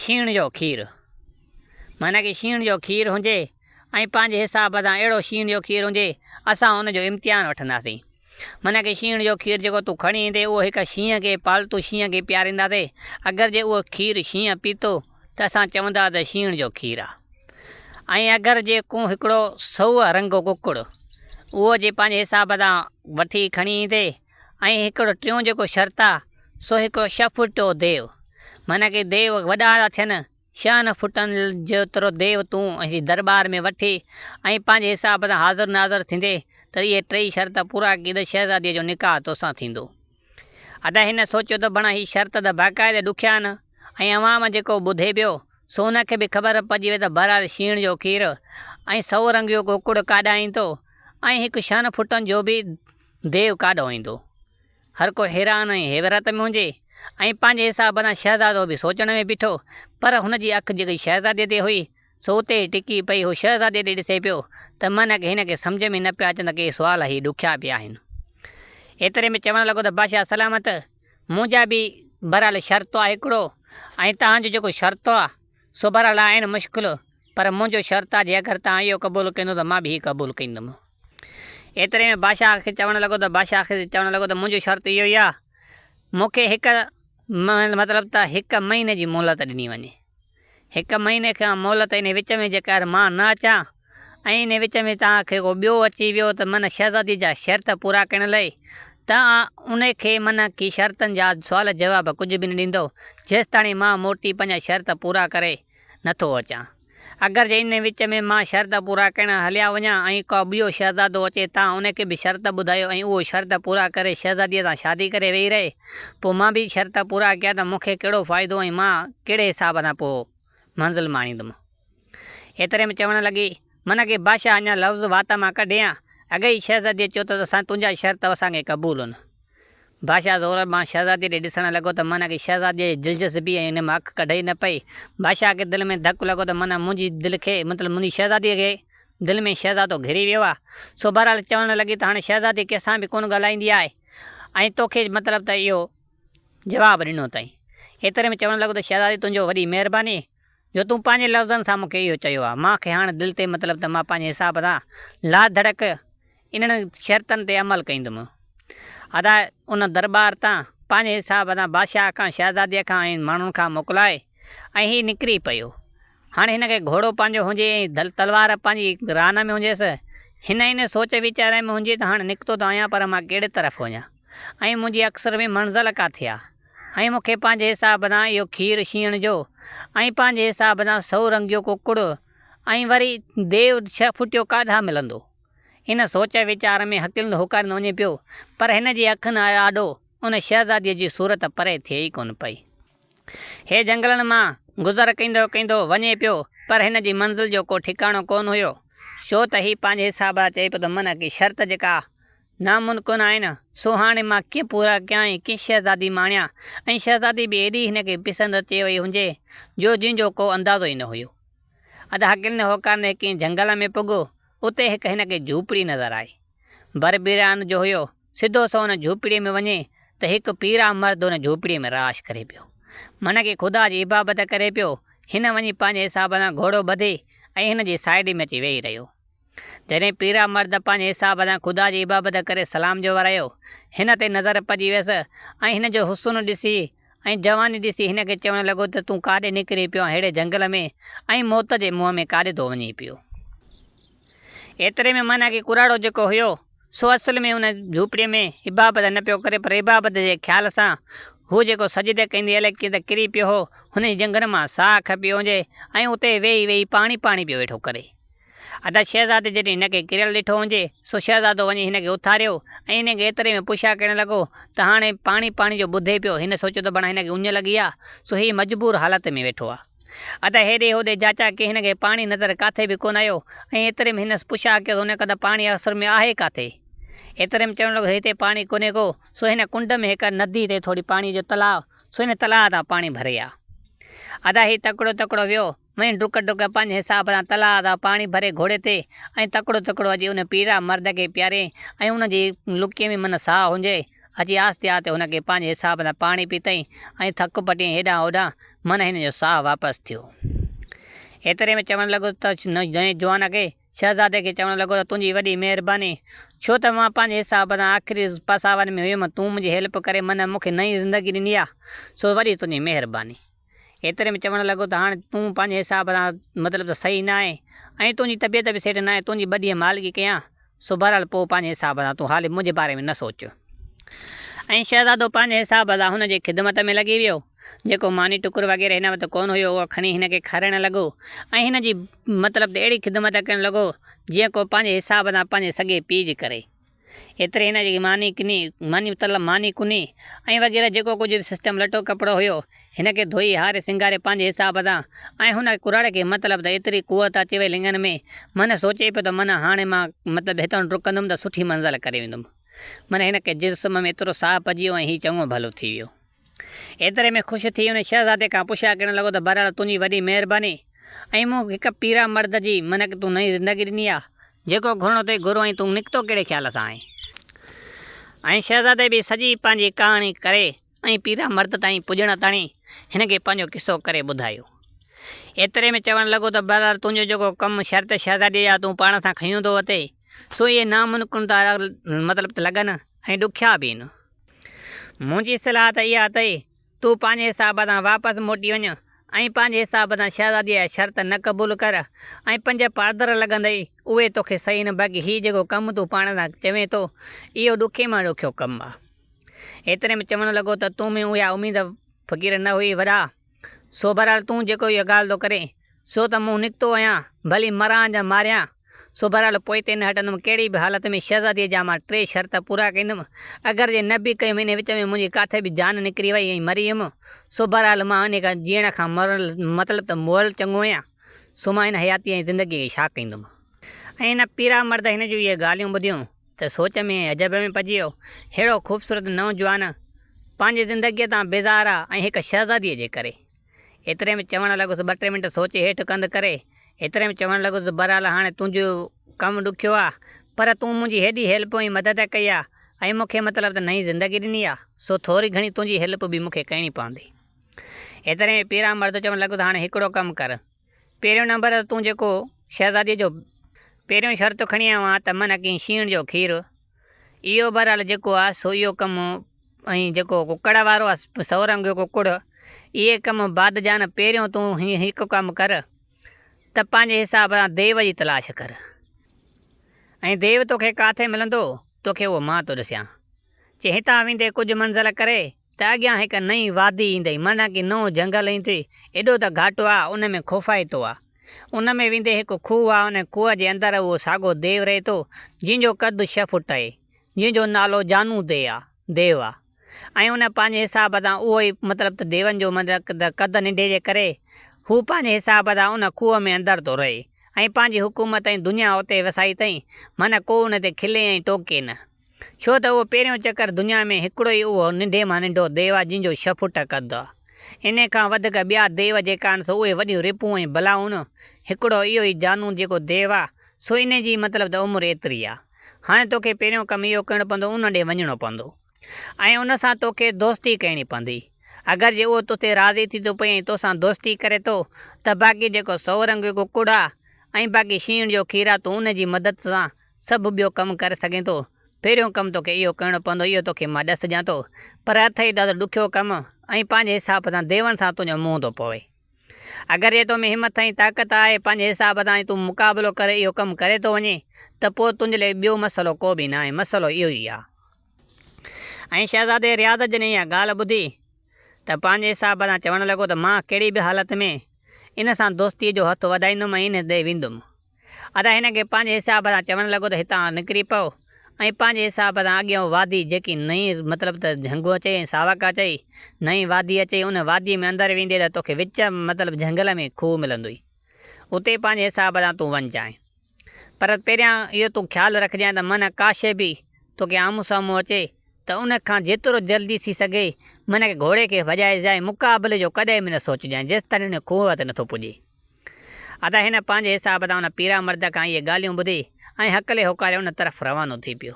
شيڻ جو کير معنيٰ ڪي شيڻ جو کير هجي ۽ پنهنجي حساب سان اهڙو شيڻ جو کير هجي اسان ان جو امتحان وٺنداسين معنيٰ ڪي شينهن جو کير جيڪو تون کڻي ايندين اهو هڪ شينهن کي پالتو شينهن کي پيارينداسين اگر جي اهو کير شينهن پيتو ته اسان چوندا ته شينهن جو کير آ ۽ اگر جي ڪو هڪڙو سئو رنگو ڪڪڙ اهو جي پنهنجي حساب سان وٺي کڻي ايندين ۽ هڪڙو ٽيون جيڪو شرط آ سو هڪڙو شڦٽو ديو معنيٰ ڪي ديو وڏا ٿا ٿين شهن ڦٽن جيترو ديو تون اچي درٻار ۾ وٺي ۽ پنهنجي حساب سان حاضر ناظر ٿيندين ته اهي ٽيئي شرط پورا ڪيئي ته شهزاديء جو نڪاح توسان ٿيندو. ادا هن سوچيو ته بڻا هي شرط ته باقاعده ڏکيا آهن ۽ عوام جيڪو ٻڌي پيو سو ان کي به خبر پئجي وئي ته بهرحال شينهن جو کير ۽ سئو رنگيو ڪڪڙ ڪاڏانهن ايندو ۽ هڪ شهن ڦٽن جو به ديو ڪاڏهون ايندو. هر ڪو حيران ۽ حيرت ۾ هجي ۽ پنهنجي حساب سان شهزادو به سوچڻ ۾ بيٺو، پر هن جي اک جيڪي شهزاديء تي هئي، سو اتي ئي ٽڪي پئي. هو شهزاديء ڏي ڏسي پيو ته منهن هن کي سمجهه ۾ نه پيا اچن ته ڪي سوال هي ڏکيا به آهن. ايتري ۾ چوڻ لڳو ته بادشاهه سلامت، منهنجا به بهرحال شرط آهي هڪڙو ۽ توهان جو جيڪو شرط آهي، سو بهرحال آهن مشڪل، پر منهنجو شرط آهي جي اگر توهان اهو قبول ڪندو ته مان به هي قبول ڪندم. ايتري ۾ بادشاهه کي چوڻ لڳو ته بادشاهه کي چوڻ لڳو ته منهنجو شرط اهو ئي آهي مون کي هڪ مطلب ته هڪ مهيني جي مهلت ڏني وڃي. هڪ مهيني کان مهلت انهي وچ ۾ جيڪر مان نه اچان ۽ انهي وچ ۾ توهان کي ڪو ٻيو اچي ويو ته من شهزادي جا شرط پورا ڪرڻ لئي ته انهي کي من ڪي شرطن جا سوال جواب ڪجهه به نه ڏيندو جيستاڻي مان موٽي پنهنجا شرط پورا ڪري نٿو اچان. اگر جي انهي وچ ۾ مان شرط پورا ڪرڻ هليا وڃان ۽ ڪو ٻيو شهزادو اچي تان ان کي به شرط ٻڌايو ۽ اهو شرط پورا ڪري شهزاديء سان شادي ڪري ويهي رهي، پوء مان به شرط پورا ڪيا ته مون کي ڪهڙو فائدو ۽ مان ڪهڙي حساب سان پوء منزل ماڻيندم. ايتري ۾ چوڻ لڳي، من ڪي بادشاهه اڃا لفظ وات مان ڪڍيان، اڳي ئي شهزاديء چيو ته اسان تنهنجا شرط اسان کي قبول هن. بادشاهه زور مان شهزاديء ڏي ڏسڻ لڳو ته معنيٰ ڪي شهزاديء جي دلچسپي ۽ ان مان اک ڪڍئي نه پئي. بادشاهه کي دل ۾ ڌڪ لڳو ته معنيٰ منهنجي دل کي مطلب منهنجي شهزاديء کي دل ۾ شهزادو گهري ويو آهي. سو بهرحال چوڻ لڳي ته هاڻي شهزادي ڪنهن سان به ڪونه ڳالهائيندي آهي ۽ توکي مطلب ته اهو جواب ڏنو اٿائين. ايتري ۾ چوڻ لڳو ته شهزادي تنهنجو وڏي مهرباني جو تون پنهنجي لفظن سان مون کي اهو چيو آهي. مان کي هاڻ دل تي مطلب ته مان پنهنجي حساب سان لاڌڙڪ انهن شرطن تي عمل ڪندم. ادا ان درٻار تان پنهنجي حساب سان بادشاهه کان، شهزاديء کان ۽ ماڻهن کان موڪلائي ۽ هي نڪري پيو. هاڻي هن کي گهوڙو پنهنجو هجي ۽ تلوار پنهنجي ران ۾ هجيس. هن ان سوچ ويچار ۾ هجي ته هاڻ نڪتو ته آهيان پر مان ڪهڙي طرف وڃان ۽ منهنجي اڪثر ۾ منزل ڪاٿي آهي. ۽ مون کي پنهنجي حساب سان اهو کير شينهڻ جو ۽ پنهنجي حساب سان سئو رنگيو ڪڪڙ ۽ وري ديو ڇهه ڦٽيو ڪاڏانهن ملندو؟ ان سوچ ويچار ۾ هڪلندو هوڪاريندو وڃي پيو، پر هن جي اکين آڏو ان شهزاديء جي صورت پري ٿئي ئي ڪونه پئي. هي جهنگلن مان گذر ڪندو ڪندو وڃي پيو، پر هن جي منزل جو ڪو ٺڪاڻو ڪونه هيو، ڇو ته هي پنهنجي حساب سان چئي پيو ته من ڪي شرط جيڪا ناممڪن آهن، سو هاڻي مان ڪيئن پورا ڪيان ۽ ڪيئن شهزادي ماڻيان ۽ شهزادي به ايڏي هن کي پسند اچي وئي هجي، جو جنهن جو ڪو اندازو ئي نه هيو. اڌ هڪلندي هوڪارندي ڪنهن جهنگل ۾ پڳو، اتي هڪ هن کي جهوپڙي نظر آئي. بر بيران جو هيو، سڌو سنئون ان جهوپڙيء ۾ وڃي ته هڪ پيرا مرد ان جهوپڙيء ۾ رهائش ڪري پيو. من ڪي خدا جي عبابت ڪري پيو. هن وڃي پنهنجي حساب سان گهوڙو ٻڌي ۽ هن جي سائيڊ ۾ اچي ويهي رهيو. جڏهن پيرا مرد پنهنجي حساب سان خدا جي عبابت ڪري سلام جو ورايو، هن تي نظر پئجي ويس ۽ هن جو حسن ڏسي ۽ جواني ڏسي هن کي چوڻ لڳو ته تون ڪاڏي نڪري پيو آهين ههڙي جهنگل ۾ ۽ موت جي منهن ۾ ڪاڏي ٿو وڃين پيو. ايتري ۾ معنيٰ ڪي ڪراڙو جيڪو هيو سو اصل ۾ ان جهوپڙيء ۾ عبابت نه پيو ڪري پر عبابت جي خيال سان هو جيڪو سجدي ڪندي الائي ڪيئن ته ڪري پيو هو، هن جي ڄنگهن مان ساهه کپي ويو هجي ۽ اتي ويهي ويهي پاڻي پاڻي پيو ويٺو ڪري. ادا شهزادي جڏهن هن کي ڪريل ڏٺو هجي، سو شهزادو وڃي هن کي اٿاريو ۽ هن کي ايتري ۾ پڇا ڪرڻ لڳو ته هاڻي پاڻي پاڻي جو ٻڌي پيو، هن سوچيو ته بڻا هن کي اڃ لڳي آ، سو هي مجبور حالت ۾ ويٺو آ. ادا هيڏي هوڏي جاچا ڪئي هن کي پاڻي نظر ڪاٿي به ڪونه آيو ۽ ايتري ۾ هنس پڇا ڪيو ته هن ڪندا پاڻي اصل ۾ آهي ڪاٿي؟ ايتري ۾ چوڻ لڳو هتي پاڻي ڪونهي ڪو، سو هن ڪنڊ ۾ هڪ ندي تي ٿوري پاڻي جو تلاء، سو هن تلاء تان پاڻي ڀري آ. ادا هي تڪڙو تڪڙو ويو وڃي ڊڪ ڊڪ پنهنجي حساب سان تلاء تان پاڻي ڀري گهوڙي تي ۽ تڪڙو تڪڙو اچي ان پيرا مرد کي پياري ۽ ان جي لڪيء ۾ من ساهه هجي اچي آهستي آهستي هن کي پنهنجي حساب سان پاڻي پيتائين ۽ ٿڪ پٽيائين هيڏانهن هوڏانهن من هن جو ساهه واپس ٿيو. ايتري ۾ چوڻ لڳو ته نئين جوان کي شهزادي کي چوڻ لڳو ته تنهنجي وڏي مهرباني ڇو ته مان پنهنجي حساب سان آخري پساون ۾ هيم تون منهنجي هيلپ ڪري من مون کي نئين زندگي ڏني آ سو وڏي تنهنجي مهرباني. ايتري ۾ چوڻ لڳو ته هاڻ تون پنهنجي حساب سان مطلب ته صحيح نه آهين ۽ تنهنجي طبيعت به سيٽ ناهي، تنهنجي ٻه ڏينهن مالڪي ڪيان، سو بهرحال پوء پنهنجي حساب سان تون حالي منهنجي باري ۾ نه سوچ. ۽ شهزادو پنهنجي حساب سان هن جي خدمت ۾ لڳي ويو. جيڪو ماني ٽڪر وغيره هن وٽ ڪونه هيو، اهو کڻي هن کي کارائڻ لڳو ۽ هن جي مطلب ته اهڙي خدمت ڪرڻ لڳو، جيئن ڪو پنهنجي حساب سان پنهنجي سڳي پيء جي ڪري. ايتري هن جي ماني ڪني، ماني مطلب ماني ڪني ۽ وغيره جيڪو ڪجهه به سسٽم لٽو ڪپڙو هيو، هن کي ڌوئي هاري سينگاري پنهنجي حساب سان ۽ هن ڪراڙي کي مطلب ته ايتري قوت اچي وئي لڱن ۾، من سوچي پيو ته من هاڻي مان مطلب هتان ڊڪندم ته سٺي منزل ڪري ويندم. من هن کي جسم ۾ ايترو ساهه پئجي ويو ۽ هي چڱو ڀلو ٿي ويو. ايتري ۾ خوش ٿي ان شهزادي کان پڇا ڪرڻ لڳو ته بهرحال تنهنجي وڏي مهرباني ۽ مون هڪ پيرا مرد جي منڪ تون نئين زندگي ڏني آ، جيڪو گهرڻو اٿئي گهر ۽ تون نڪتو ڪهڙي خيال سان آهين؟ ۽ شهزادي به سڄي پنهنجي ڪهاڻي ڪري ۽ پيرا مرد تائين پڄڻ تاڻي هن کي پنهنجو قصو ڪري ٻڌايو. ايتري ۾ چوڻ لڳو ته بهرحال تنهنجو جيڪو ڪم شرط شهزادي جا تون پاڻ سان کنيو ٿو وتين، سو اهي ناممڪن ٿا مطلب ته لڳن ۽ ڏکيا به آهن. منهنجي صلاح ته اها اٿئي، تون پنهنجي حساب سان واپس موٽي وڃ ۽ پنهنجي حساب سان شهزاديء جا شرط نه قبول ڪر ۽ پنج پادر لڳندئي، اهي توکي صحيح نه، باقي هي جيڪو ڪم تون پاڻ سان چوين ٿو، اهو ڏکي مان ڏکيو ڪم آ. ايتري ۾ چوڻ لڳو ته تون ۾ اها اميد فقير نه هئي وڏا، سو بهرحال تون جيڪو اها ڳالهه ٿو ڪرين، سو ته مون نڪتو آهيان، ڀلي مران يا ماريان، سو بهرحال پوئتي نه هٽندم، ڪهڙي به حالت ۾ شهزاديء جا مان ٽي شرط پورا ڪندم، اگر جي نه به ڪيم انهيء وچ ۾ منهنجي ڪاٿي به جان نڪري وئي ۽ مري ويم، سو بهرحال مان انهيء کان جيئڻ کان مرڻ مطلب ته مئل چڱو آهيان، سو مان هن حياتيء ۽ زندگيء کي ڇا ڪندم؟ ۽ هن پيرا مرد هن جون اهي ڳالهيون ٻڌيون ته سوچ ۾ ۽ عجب ۾ پئجي ويو، ههڙو خوبصورت نوجوان پنهنجي زندگيء تان بيزار آ ۽ هڪ شهزاديء جي ڪري. ايتري ۾ چوڻ لڳس ٻه ٽي منٽ سوچي هيٺ ڪنڌ ڪري ايتري ۾ چوڻ لڳس بهرحال هاڻي تنهنجو ڪم ڏکيو آ پر تون منهنجي هيڏي هيلپ ۽ مدد ڪئي آ ۽ مون کي مطلب ته نئين زندگي ڏني آ سو ٿوري گهڻي تنهنجي هيلپ به مون کي ڪرڻي پوندي. ايتري ۾ پيران مرد چوڻ لڳس هاڻي هڪڙو ڪم ڪر پهريون نمبر ته تون جيڪو شهزاديء جو پهريون شرط کڻي آيو آن ته من ڪنهن شينهن جو کير اهو بهرحال جيڪو آ سو اهو ڪم ۽ جيڪو ڪڪڙ وارو آ سو رنگيو ڪڪڙ، اهي ڪم بعد جان پهريون تون هڪ ڪم ڪر ته پنهنجي حساب سان ديو جي تلاش ڪر ۽ ديو توکي ڪاٿي ملندو توکي اهو مان ٿو ڏسيان. چي هتان ويندي ڪجهه منزل ڪري ته اڳيان هڪ نئين وادي ايندئي معنيٰ ڪي نئون جهنگل ايندئي ايڏو ته گهاٽو آ ان ۾ خوفائتو آ. ان ۾ ويندي هڪ کوهه آ، ان کوهه جي اندر اهو ساڳو ديو رهي ٿو، جنهن جو قد ڇهه فوٽ آهي، جنهن جو نالو جانو ديو آ، ديو آ. ۽ ان پنهنجي حساب سان اهو ئي مطلب ته ديون جو مطلب ته قد ننڍي جي ڪري هو پنهنجي حساب سان ان کوهه ۾ اندر ٿو رهي ۽ پنهنجي حڪومت ۽ دنيا اتي وسائي اٿئين، معنيٰ ڪو ان تي کلي ۽ ٽوڪي نه. ڇو ته اهو پهريون چڪر دنيا ۾ هڪڙو ئي اهو ننڍي مان ننڍو ديو آ جنهن جو ڇهه فوٽ قد آ. انهي کان وڌڪ ٻيا ديو جيڪا آهن سو اهي وڏيون رپون ۽ بلائون. هڪڙو اهو ئي جانو جيڪو ديو آ سو انهي جي مطلب ته عمر ايتري آ. هاڻي توکي پهريون ڪم اهو ڪرڻو پوندو ان ڏي وڃڻو پوندو. ۽ ان سان توکي دوستي ڪرڻي پوندي. اگر جي اهو توتي راضي ٿي ٿو پئي ۽ توسان دوستي ڪري ٿو ته باقي جيڪو سو رنگيون ڪڪڙ آ ۽ باقي شينهن جو کير آ تون ان جي مدد سان سڀ ٻيو ڪم ڪري سگهين ٿو. پهريون ڪم توکي اهو ڪرڻو پوندو، اهو توکي مان ڏس ڏيان ٿو. پر اٿئي ڏاڍو ڏکيو ڪم ۽ پنهنجي حساب سان ديون سان تنهنجو منهن ٿو پوي. اگر جي تو ۾ همٿ ۽ طاقت آهي، پنهنجي حساب سان ۽ تون مقابلو ڪري اهو ڪم ڪري ٿو وڃين ته پوء تنهنجي لاء ٻيو مسئلو ڪو به ناهي، مسئلو اهو ئي آهي. ۽ شهزادي رياض جڏهن اها ڳالهه ٻڌي ته پنهنجي حساب سان چوڻ لڳو ته مان ڪهڙي به حالت ۾ ان سان دوستيء جو هٿ وڌائيندم ۽ ان ڏي ويندم. ادا هن کي پنهنجي حساب سان چوڻ لڳو ته هتان نڪري پئو ۽ پنهنجي حساب سان اڳيان وادي جيڪي نئين مطلب ته جهنگو اچئي ۽ ساوڪ اچئي نئين وادي اچئي ان وادي ۾ اندر ويندي ته توکي وچ مطلب جهنگل ۾ کوهه ملندوئي اتي پنهنجي حساب سان تون وڃجانء پر پهريان اهو تون خيال رکجانء ته من ڪا شيء به توکي آمهون سامهون اچي ته ان کان جيترو جلدي ٿي سگهي من کي گهوڙي کي ڀڄائجانء مقابلي جو ڪڏهن به نه سوچجانء جيستائين ان کوهه تي نٿو پڄين. ادا هن پنهنجي حساب سان ان پيرا مرد کان اهي ڳالهيون ٻڌي ۽ هڪلي هوڪاري ان طرف روانو ٿي پيو.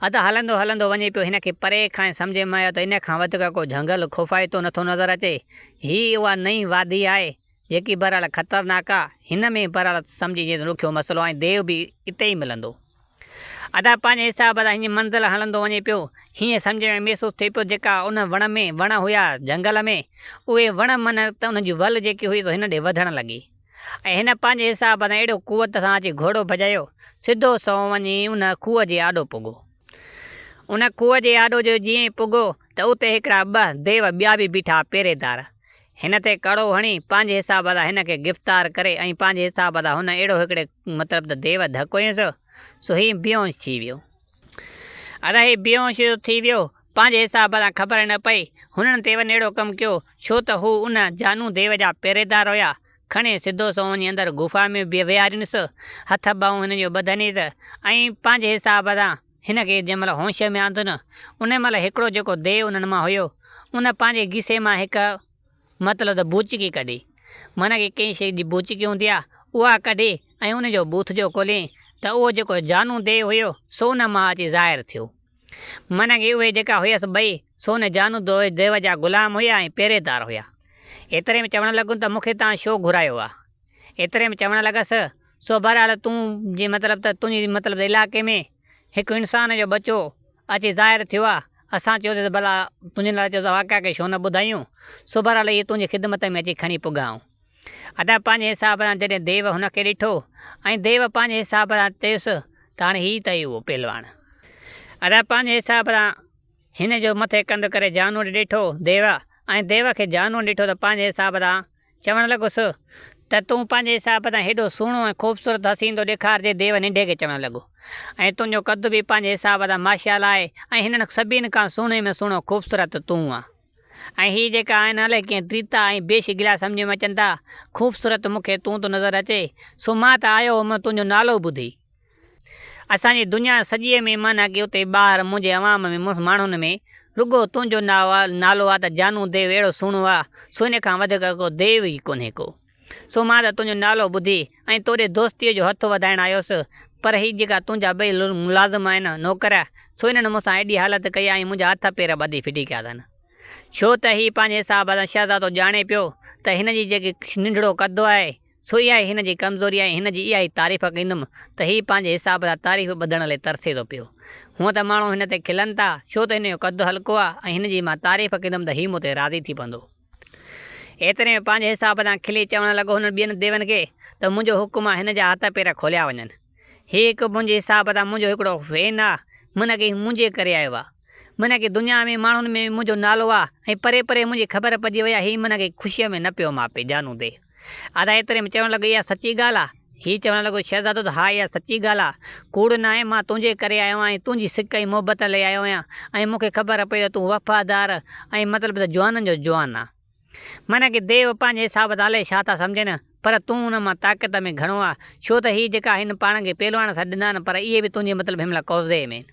ادا هلندو هلندو وڃي پيو هن کي پري کان ئي سمجهه ۾ آيو ته ان کان وڌيڪ ڪو جهنگل خوفائتو نٿو نظر اچي. هي اها نئين وادي آهي جيڪي بهرحال خطرناڪ آ. هن ۾ بهرحال سمجهي جي ته ڏکيو مسئلو آ ۽ ديو به اتي ئي ملندو. ادا پنهنجي حساب سان هيئن منزل هڻندو وڃي پيو. هيئن سمجهه ۾ محسوس ٿئي پيو جيڪا ان وڻ ۾ وڻ هيا جهنگل ۾ اهي وڻ من ته انهن جي ول جيڪي هئي سو هن ڏي وڌڻ لڳي ۽ هن پنهنجي حساب سان اهڙو قوت سان اچي گهوڙو ڀڄايو سڌو سنئون وڃي ان کوهه جي آڏو پڳو. ان کوهه جي آڏو جو جيئن ئي پڳو ته اتي هڪڙا ٻه ديو ٻيا به بيٺا پهريدار. هن تي ڪڙو هڻي پنهنجي حساب سان هن کي گرفتار ڪري ۽ پنهنجي حساب سان هن اهڙو هڪڙي مطلب ته ديو ڌڪ هنيس سو هي بيهوش ٿي ويو. ادا هي بيهوش ٿي ويو پنهنجي حساب سان خبر نه پئي هنن ديون اهڙو ڪم ڪيو ڇو ته هو ان جانو ديو جا پهريدار هيا کڻي سڌو سنئون وڃي اندر غفا ۾ ويهارينس هٿ ٻانهون هن جون ٻڌنيس ۽ پنهنجي حساب سان هن کي جنهن مهل هوش ۾ آندن، ان مهل هڪڙو جيڪو ديو انهن مان هيو، ان پنهنجي گيسي مان هڪ مطلب ته بوچڪي ڪڍي. معنيٰ ڪي ڪنهن شيء جي بوچڪي هوندي آهي، اها ڪڍي ۽ ان جو ٻوٿ جو کوليائين ته اهو جيڪو جانو ديو هيو، سو ان مان اچي ظاهر ٿيو. معنيٰ ڪي اهي جيڪا هيس ٻئي، سو ان جانو ديو جا غلام هيا ۽ پهريدار هيا. ايتري ۾ چوڻ لڳن ته مون کي توهان ڇو گهرايو آهي؟ ايتري ۾ چوڻ لڳس، سو بهرحال تون جي مطلب ته تنهنجي مطلب ته علائقي ۾ هڪ انسان جو ٻچو اچي ظاهر ٿيو آ، اسان چيو ته ڀلا تنهنجي نالي چيو ته واقعا کي ڇو نه ٻڌايون، سو بهرحال اهي تنهنجي خدمت ۾ اچي کڻي پڳا آئون. ادا پنهنجي حساب سان جڏهن ديو هن کي ڏٺو ۽ ديو پنهنجي حساب سان چيس ته هاڻي هي ته اهو پهلواڻ. ادا پنهنجي حساب سان هن جو مٿي ڪنڌ ڪري جانوء ڏي ڏٺو ديو ۽ ديو کي جانوء ڏٺو ته پنهنجي حساب سان چوڻ لڳس ته تون پنهنجي حساب سان هيڏو سهڻو ۽ خوبصورت حسين ٿو ڏيکارجي ديو ننڍي کي چوڻ لڳو ۽ تنهنجو قد به پنهنجي حساب سان ماشاء الله آهي ۽ هنن سڀني کان سهڻي ۾ سهڻو خوبصورت تون آن ۽ هي جيڪا آهن الائي ڪيئن ٽيتا ۽ بي شگلا سمجهه ۾ اچن ٿا خوبصورت مون کي تون ٿو نظر اچي سو مان ته آيو هوم تنهنجو نالو ٻڌي اسان جي دنيا سڄيء ۾ معنيٰ ڪي اتي ٻاهر منهنجي عوام ۾ ماڻهن ۾ رڳو تنهنجو نالو آ ته جانو ديو اهڙو سهڻو آ، سو ان کان وڌيڪ ڪو ديو ئي ڪونهي ڪو. سو مان ته تنهنجو نالو ٻڌي ۽ توڏي دوستيء جو هٿ وڌائڻ آيس، پر هي جيڪا تنهنجا ٻئي ملازم آهن، نوڪر، سو انهن مون سان ايڏي حالت ڪئي آ ۽ منهنجا هٿ پير ٻڌي ڦٽي ڪيا اٿن. ڇو ته هي پنهنجي حساب سان شهزادو ڄاڻي پيو ته هن جي جيڪي ننڍڙو قد آهي، سو اها ئي هن جي ڪمزوري آهي ۽ هن جي اها ئي تعريف ڪندم ته هي پنهنجي حساب سان تعريف ٻڌڻ لئي ترسي ٿو پيو. هونء ته ماڻهو هن تي کلن ٿا، ڇو ته هن جو قد هلڪو آهي ۽ هن جي مان تعريف ڪندم ته هي مون تي راضي ٿي پوندو. ايتري ۾ پنهنجي حساب سان کلي چوڻ لڳو هنن ٻين ديون کي ته منهنجو حڪم آهي هن جا هٿ پير کوليا وڃن. هي هڪ منهنجي حساب سان منهنجو هڪڙو فين آ، من ڪي هي منهنجي ڪري آيو آ. من ڪي دنيا ۾ ماڻهن ۾ منهنجو نالو آ ۽ پري پري منهنجي خبر پئجي وئي آ، هي من ڪي خوشيء ۾ نه پيو ماپي، جانو the. ادا ايتري ۾ چوڻ لڳو اها سچي ڳالهه آ؟ هي چوڻ لڳو شهزادو ته ها اها سچي ڳالهه آ، ڪوڙ ناهي، مان تنهنجي ڪري آيو آهيان ۽ تنهنجي سڪ ۽ محبت لئي آيو آهيان ۽ مون کي خبر پئي ته تون وفادار ۽ مطلب ته جوانن جو جوان آ. معنيٰ ڪي ديو پنهنجي حساب سان الائي ڇا ٿا سمجهن، پر تون انهن مان طاقت ۾ گهڻو آ، ڇو ته هي جيڪا هن پاڻ کي پهلواڻ سڏيندا آهن، پر اهي به تنهنجي مطلب هن مهل قبضي ۾ آهن.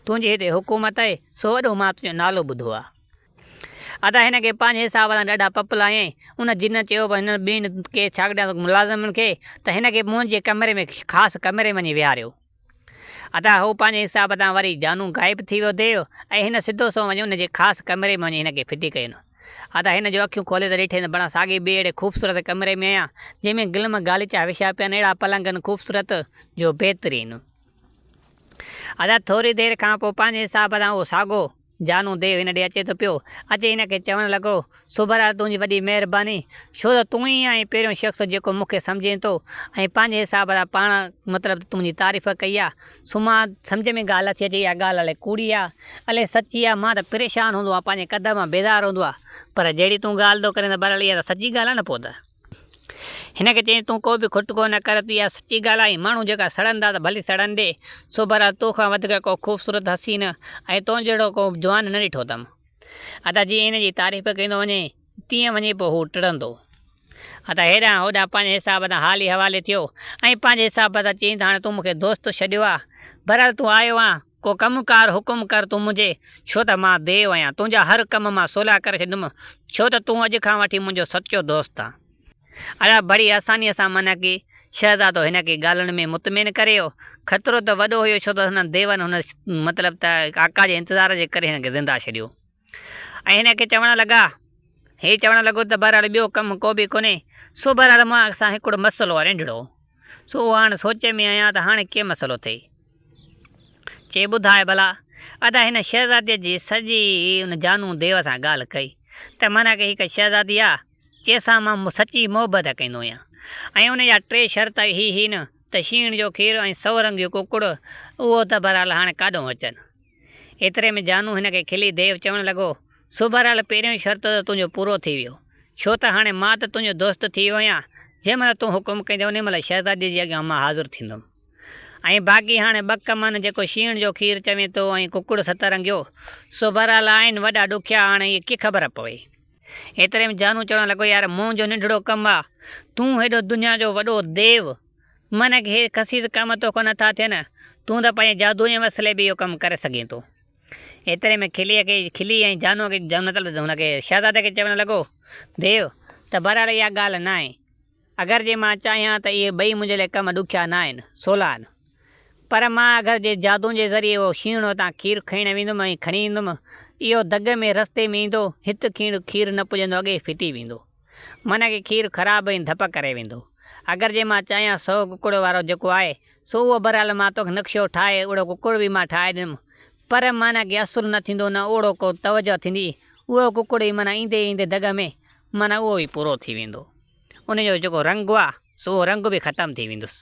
تنهنجي هتي حڪومت آهي، سو وڏو مان تنهنجو نالو ٻڌو آ. ادا هن کي پنهنجي حساب سان ڏاڍا پپ لايائين. ان جن چيو به هنن ٻنهي کي ڇاڪڏيان ملازمن کي ته هن کي منهنجي ڪمري ۾ خاص ڪمري ۾ وڃي ويهاريو. ادا هو پنهنجي حساب تان وري جانو غائب ٿي ويو ديو ۽ هن سڌو سنئون وڃي ان جي خاص ڪمري ۾ وڃي هن کي ڦٽي ڪين. ادا هن جو اکيون کولي ته ڏٺئين ته بڻا ساڳي ٻئي اهڙي خوبصورت ڪمري ۾ آهيان جنهن ۾ گلم غاليچا وڇيا پيا آهن اهڙا پلنگ آهن خوبصورت جو بهترين. ادا ٿوري دير کان پوء پنهنجي حساب تان اهو ساڳو جانو ديو هن ڏي اچي ٿو پيو. اچي هن کي چوڻ لڳو، سوڀرا تنهنجي وڏي مهرباني، ڇو ته تون ئي آهين پهريون شخص جيڪو مون کي سمجهين ٿو ۽ پنهنجي حساب سان پاڻ مطلب ته تنهنجي تعريف ڪئي آ. سو مان سمجهه ۾ ڳالهه نٿي اچي اها ڳالهه الائي ڪوڙي آ الائي سچي آ، مان ته پريشان هوندو آهيان پنهنجي قد مان بيزار هوندو آهيان پر جهڙي تون ڳالهه ٿو ڪرين ته بهرحال اها ته سچي ڳالهه آ نه پوء ته. هن کي چيائين، تون ڪو به کٽڪو نه ڪر، تون اها سچي ڳالهه آهي، ماڻهو جيڪا سڙن ٿا ته ڀلي سڙن ڏي، سو بهرحال تو کان وڌيڪ ڪو خوبصورت حسين ۽ تو جهڙو ڪو جوان نه ڏٺو اٿم. ادا جيئن هن جي تعريف ڪندو وڃي، تيئن وڃي پوء هو ٽڙندو. ادا هيڏانهن هوڏانهن پنهنجي حساب سان حالي حوالي ٿيو ۽ پنهنجي حساب سان چيائين ته هاڻي تون مون کي دوست ڇڏيو آهي، بهرحال تون آيو آهين، ڪو ڪم ڪار حڪم ڪر تون منهنجي، ڇو ته مان ديو آهيان، تنهنجا هر ڪم مان سولا ڪري ڇڏيندم، ڇو ته تون اڄ کان وٺي منهنجو سچو دوست آن. ادا بڙي آسانيء سان منهڪي شهزادو هن کي ڳالهين ۾ مطمئن ڪريو. خطرو ته وڏو هيو ڇو ته هنن ديون هن مطلب ته آقا جي انتظار جي ڪري هن کي زنده ڇڏيو ۽ هن کي چوڻ لڳا. هي چوڻ لڳو ته بهرحال ٻيو ڪم ڪو به ڪونهي، سو بهرحال مان سان هڪڙو مسئلو آهي ننڍڙو، سو اهو هاڻ سوچ ۾ آهيان ته هاڻي ڪيئن مسئلو ٿئي. چي ٻڌاء ڀلا. ادا هن شهزاديء جي سڄي ان جانو ديو سان ڳالهه ڪئي ته معنيٰ ڪه هڪ شهزادي آ جنهن سان مان سچي محبت ڪندو آهيان ۽ ان جا ٽي شرط هي هين ته شينهن جو کير ۽ سو رنگيون ڪڪڙ اهو ته بهرحال هاڻي ڪاڏهون اچن. ايتري ۾ جانو هن کي کلي ديو چوڻ لڳو، سو بهرحال پهريون شرط ته تنهنجو پورو ٿي ويو ڇو ته هاڻي مان ته تنهنجو دوست ٿي ويو آهيان جنهن مهل تون حڪم ڪندين انهي مهل شهزاديء جي اڳيان مان حاضر ٿيندم. ۽ باقي هاڻي ٻه ڪم آهن جيڪو شينهڻ جو کير چوين ٿو ۽ ڪڪڙ ست رنگيو، سو بهرحال آهن وڏا ڏکيا هاڻي اهي ڪي خبر پوي. ايتري ۾ جانو چوڻ لڳو يار منهنجو ننڍڙو ڪم آ، تون هيڏو دنيا جو وڏو ديو، معنيٰ ڪي هي خسيس ڪم توکان نٿا ٿين، تون ته پنهنجي جادو جي وسيلي به اهو ڪم ڪري سگهين ٿو. ايتري ۾ کليء کي کلي ۽ جانوء کي مطلب هن کي شهزادي کي چوڻ لڳو، ديو ته بهرحال اها ڳالهه ناهي، اگر جي مان چاهيان ته اهي ٻئي منهنجي لاء ڪم ڏکيا نه آهن، سولا آهن. پر مان اگر جي جادون جي ذريعي اهو شينهڻ اتان کير کڻڻ ويندم ۽ کڻي ايندم، اهو دڳ ۾ رستي ۾ ايندو، هت کيڻ کير نه پڄندو اڳي ئي ڦٽي ويندو. معنيٰ ڪي کير خراب ۽ ڌپ ڪري ويندو. اگر جي مان چاهيان سو ڪڪڙ وارو جيڪو آهي، سو اهو بهرحال مان توکي نقشو ٺاهي اهڙو ڪڪڙ به مان ٺاهي ڏنم، پر معنيٰ ڪي اصل نه ٿيندو نه اوڙو ڪو توجهه ٿيندي، اهو ڪڪڙ ئي معنيٰ ايندي ايندي دڳ ۾ معنيٰ اهو ئي پورو ٿي ويندو. ان جو جيڪو رنگ آ سو اهو رنگ به ختم ٿي ويندس.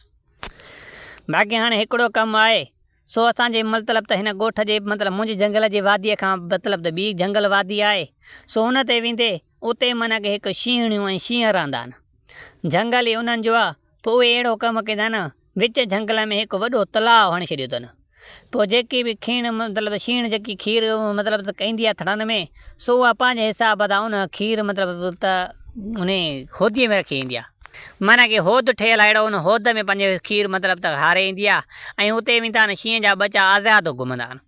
باقي هاڻي هڪڙو ڪم آهي سو اسان جي مطلب ته هن ڳوٺ جي مطلب منهنجي جهنگل جي واديء کان مطلب ته ٻي جهنگل وادي آهي سو ان تي ويندي اتي معنيٰ ڪي هڪ شينهڻيون ۽ شينهن رهندا آهن. جهنگل ئي انهن جو آ پوء اهي اهڙو ڪم ڪندا آهن وچ جهنگل ۾ هڪ وڏو تلاء هڻي ڇڏيو اٿن. پوء جيڪي به کيڻ مطلب شينهڻ جيڪي کير مطلب ته ڪندي آهي ٿڙن ۾ سو اها پنهنجي حساب سان ان کير مطلب ته انهي هوديء ۾ رکي ايندي آهي. معنيٰ ڪي هود ٺهيل آهي اهڙو ان هود ۾ پنهنجو کير مطلب ته هاري ايندي آهي ۽ اتي ويندا آهن شينهن جا ٻچا آزاد گهمندا آهن.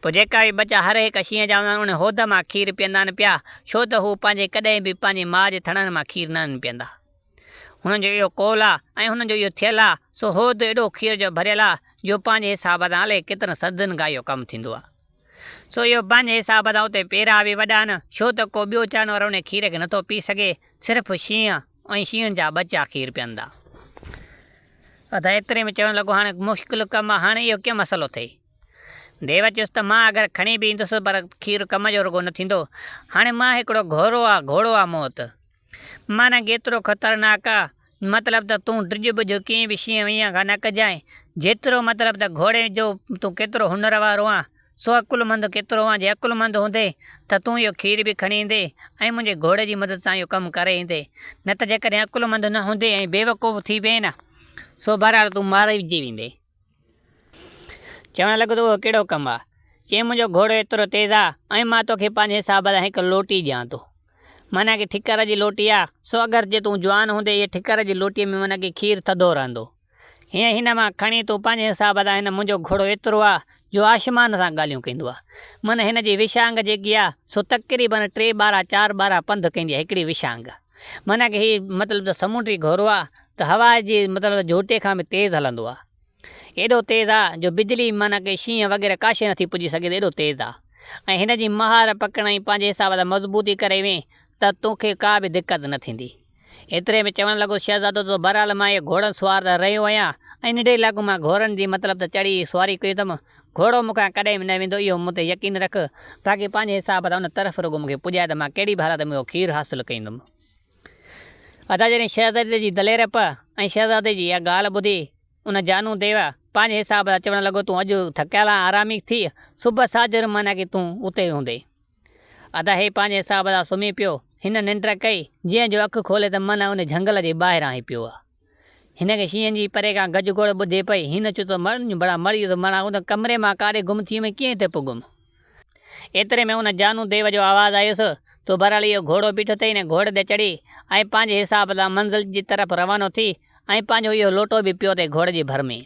پوء جيڪا به ٻچا هر هڪ شينهن جا هوندا آهن ان هود مان کير پيئندا آهن پيا ڇو ته هو پنهنجي ڪڏهن به پنهنجي ماء جي ٿڻن مان کير نه آهن پيئندا. هنن جو اهو قول آ ۽ هنن جو اهو ٿيل آ، سو هود ايڏو کير جو ڀريل آ، جو پنهنجي حساب سان الائي ڪيترن صدين کان اهو ڪم ٿيندو آ. سو اهو پنهنجي حساب سان اتي پيرا به وڏا آهن، ڇو ته ڪو ٻيو جانور انهي کير کي نٿو پي سگهي، صرف شينهن ۽ شينهن جا ٻچا کير پين ٿا. ادا ايتري ۾ چوڻ لڳو هاڻي مشڪل ڪم آ، هاڻي اهو ڪيئن مسئلو ٿئي؟ ديو چيس ته مان اگر کڻي به ايندس پر کير ڪم جو رڳو نه ٿيندو. هاڻي مان هڪڙو گهورو آ، گهوڙو آ مون وت. معنيٰ ڪيترو خطرناڪ آ. مطلب ته تون ڊڄ ٻڄ ڪنهن به شينهن وينهن کان نه ڪجانء. جيترو مطلب ته گهوڙي جو تون ڪيترو هنر وارو آن. سو عقلمند ڪيترو آن، جي عقلمند هوندي ته تون اهو کير به کڻي ايندي ۽ منهنجي گهوڙي جي مدد سان اهو ڪم ڪري ايندي، نه ته جيڪڏهن عقلمند نه هوندي ۽ بيوقوف ٿي پئين نه، سو بهرحال تون مارجي ويندي. چوڻ لڳو ته اهو ڪهڙو ڪم آ؟ چيائين منهنجو گهوڙو ايترو تيز آ ۽ مان توکي پنهنجي حساب سان هڪ لوٽي ڏيان ٿو. معنيٰ ڪي ٺڪر جي لوٽي آ، سو اگر جي تون جوان هوندي اهي ٺڪر جي لوٽيء ۾ معنيٰ ڪي کير ٿڌو رهندو. هينئن هن مان کڻي تون پنهنجي حساب سان هن منهنجو گهوڙو ايترو آ جو آشمان سان ڳالهيون ڪندو آ. معنيٰ هن جي وشانگ جيڪي آ سو تقريباً ٽي ٻارا چار ٻارا پنڌ ڪندي آ هڪڙي وشانگ. معنيٰ ڪي هي مطلب ته سمونڊي گهوڙو آ ته هوا جي مطلب ته جهوٽي کان به تيز هلندو آ. ايڏو تيز آ جو بجلي معنيٰ ڪي شينهن وغيره ڪا شيء نٿي پڄي سگهي ته ايڏو تيز آ ۽ هن جي مهار پڪڙڻ ۽ پنهنجي حساب سان مضبوطي ڪري وين ته توکي ڪا به دقت نه ٿيندي. ايتري ۾ چوڻ لڳو شهزادو ته بهرحال مان اهي گهوڙن سوار ته رهيو آهيان ۽ ننڍي لاڳو مان گهوڙن جي مطلب ته چڙهي سواري ڪئي اٿم، گهوڙو مون کان ڪڏهن به نه ويندو اهو مون تي يقين رک، باقي پنهنجي حساب سان ان طرف رڳو مون کي پڄائي ته مان ڪهڙي به حالت ۾ اهو کير حاصل ڪيندم. ادا جڏهن شهزادي جي دليرپ ۽ شهزادي جي اها ڳالهه ٻڌي ان جانو ديو پنهنجي حساب سان چوڻ لڳو تون اڄ ٿڪيل آهين آرامي ٿي صبح ساجهر معنيٰ ڪي تون اتي هوندين. ادا هي پنهنجي حساب سان سمهي پيو. هن ننڊ ڪئي، جيئن جو اک کولي ته من ان جهنگل جي ٻاهران ئي پيو آ. هن کي شينهن جي پري کان گج گوڙ ٻڌي پئي. هن چيو ته مڙ بڙا مڙي ويس، مڙان ان ڪمري مان ڪاڏي گم ٿي ويم ۽ ڪيئن هتي پڳم. ايتري ۾ ان جانو ديو جو آواز آيس، تو بهرحال اهو گهوڙو بيٺو اٿئي، ان گهوڙي تي چڙهي ۽ پنهنجي حساب سان منزل جي طرف روانو ٿي ۽ پنهنجو اهو لوٽو به پيو اٿئي گهوڙي جي ڀر ۾.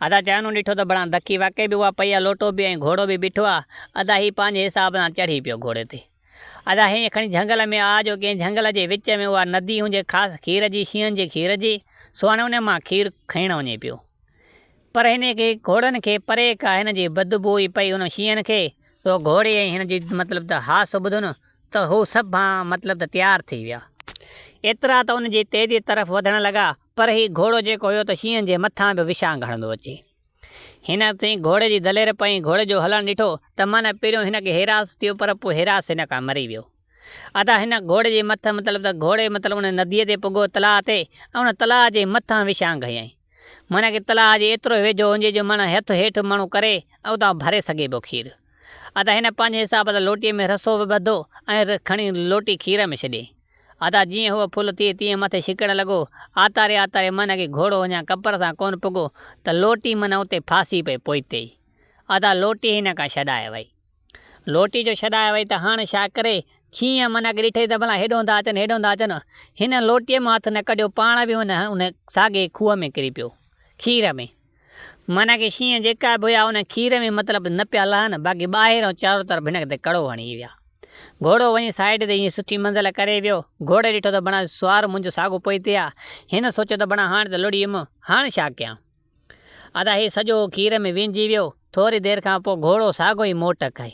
ادا جانو ڏٺو ته بڻا دکي واقعي به اها پئي آ لوٽو به ۽ گهوڙو به بيٺو آ. ادا هي پنهنجي حساب سان چڙهي پيو گهوڙي تي. ادا هيئن کڻي جهنگل ۾ آ جو ڪنهن جهنگل جي وچ ۾ اها ندي هجي خاص کير جي شينهن جي کير جي، سو هاڻي ان مان کير کڻڻ وڃي پيو. پر هن کي گهوڙن کي پري کان هن جي بدبوء پئي ان شينهن کي، سو گهوڙي ۽ هن جي مطلب ته هاس ٻڌن ته هو سڀ مطلب ته تيار ٿي ويا. ايترا ته ان جي تيزي طرف وڌڻ لڳا پر هي گهوڙو جيڪو هيو ته شينهن جي مٿان به وشانگ هڻندو اچي. هن سائين گهوڙي جي دليرپ ۽ گهوڙي جو هلڻ ڏٺو ته معنيٰ پهريون هن کي هراس ٿيو پر پوء هراس هن کان مري ويو. ادا هن گهوڙي جي مٿ مطلب ته گهوڙي مطلب ان نديء تي پڳو تلاء تي ۽ ان تلاء جي مٿان وشانگ هنيائين. معنيٰ ڪي تلاء جي ايترو ويجهو هجي جو معنيٰ هٿ هيٺ ماڻهو ڪري ۽ اتان ڀري سگهي پيو کير. ادا هن پنهنجي حساب سان لوٽيء ۾ رسو به ٻڌو ۽ کڻي لوٽي کير ۾ ڇڏي. ادا جيئن هوء ڦل ٿي تيئن مٿي ڇڪڻ لڳو. آتاري آتاري من کي گهوڙو اڃا ڪپر سان ڪونه پڳو ته لوٽي من اتي ڦاسي پئي پوئتي ئي. ادا لوٽي هن کان ڇڏائي وئي. لوٽي جو ڇڏائي وئي ته هاڻ ڇا ڪري؟ شينهن من کي ڏٺئي ته ڀلا هيڏهون ٿا اچن هيڏهون ٿا اچن. هن لوٽيء مان هٿ نه ڪڍيو پاڻ به ان ساڳئي کوهه ۾ ڪري پيو. کير ۾. معنيٰ ڪي شينهن جيڪا به هيا ان کير ۾ مطلب نه پيا لهن باقي ٻاهرئون چارو طرف هن تي ڪڙو هڻي ويا. گهوڙو وڃي سائيڊ تي ائين سٺي منزل ڪري ويو. گهوڙي ڏٺو ته بڻا سوار منهنجو ساڳو پوئتي آ. هن سوچيو ته بڻا هاڻ ته لڙي ويم، هاڻ ڇا ڪيان. ادا هي سڄو کير ۾ وينجهي ويو. ٿوري دير کان پوء گهوڙو ساڳو ئي موٽ کائي.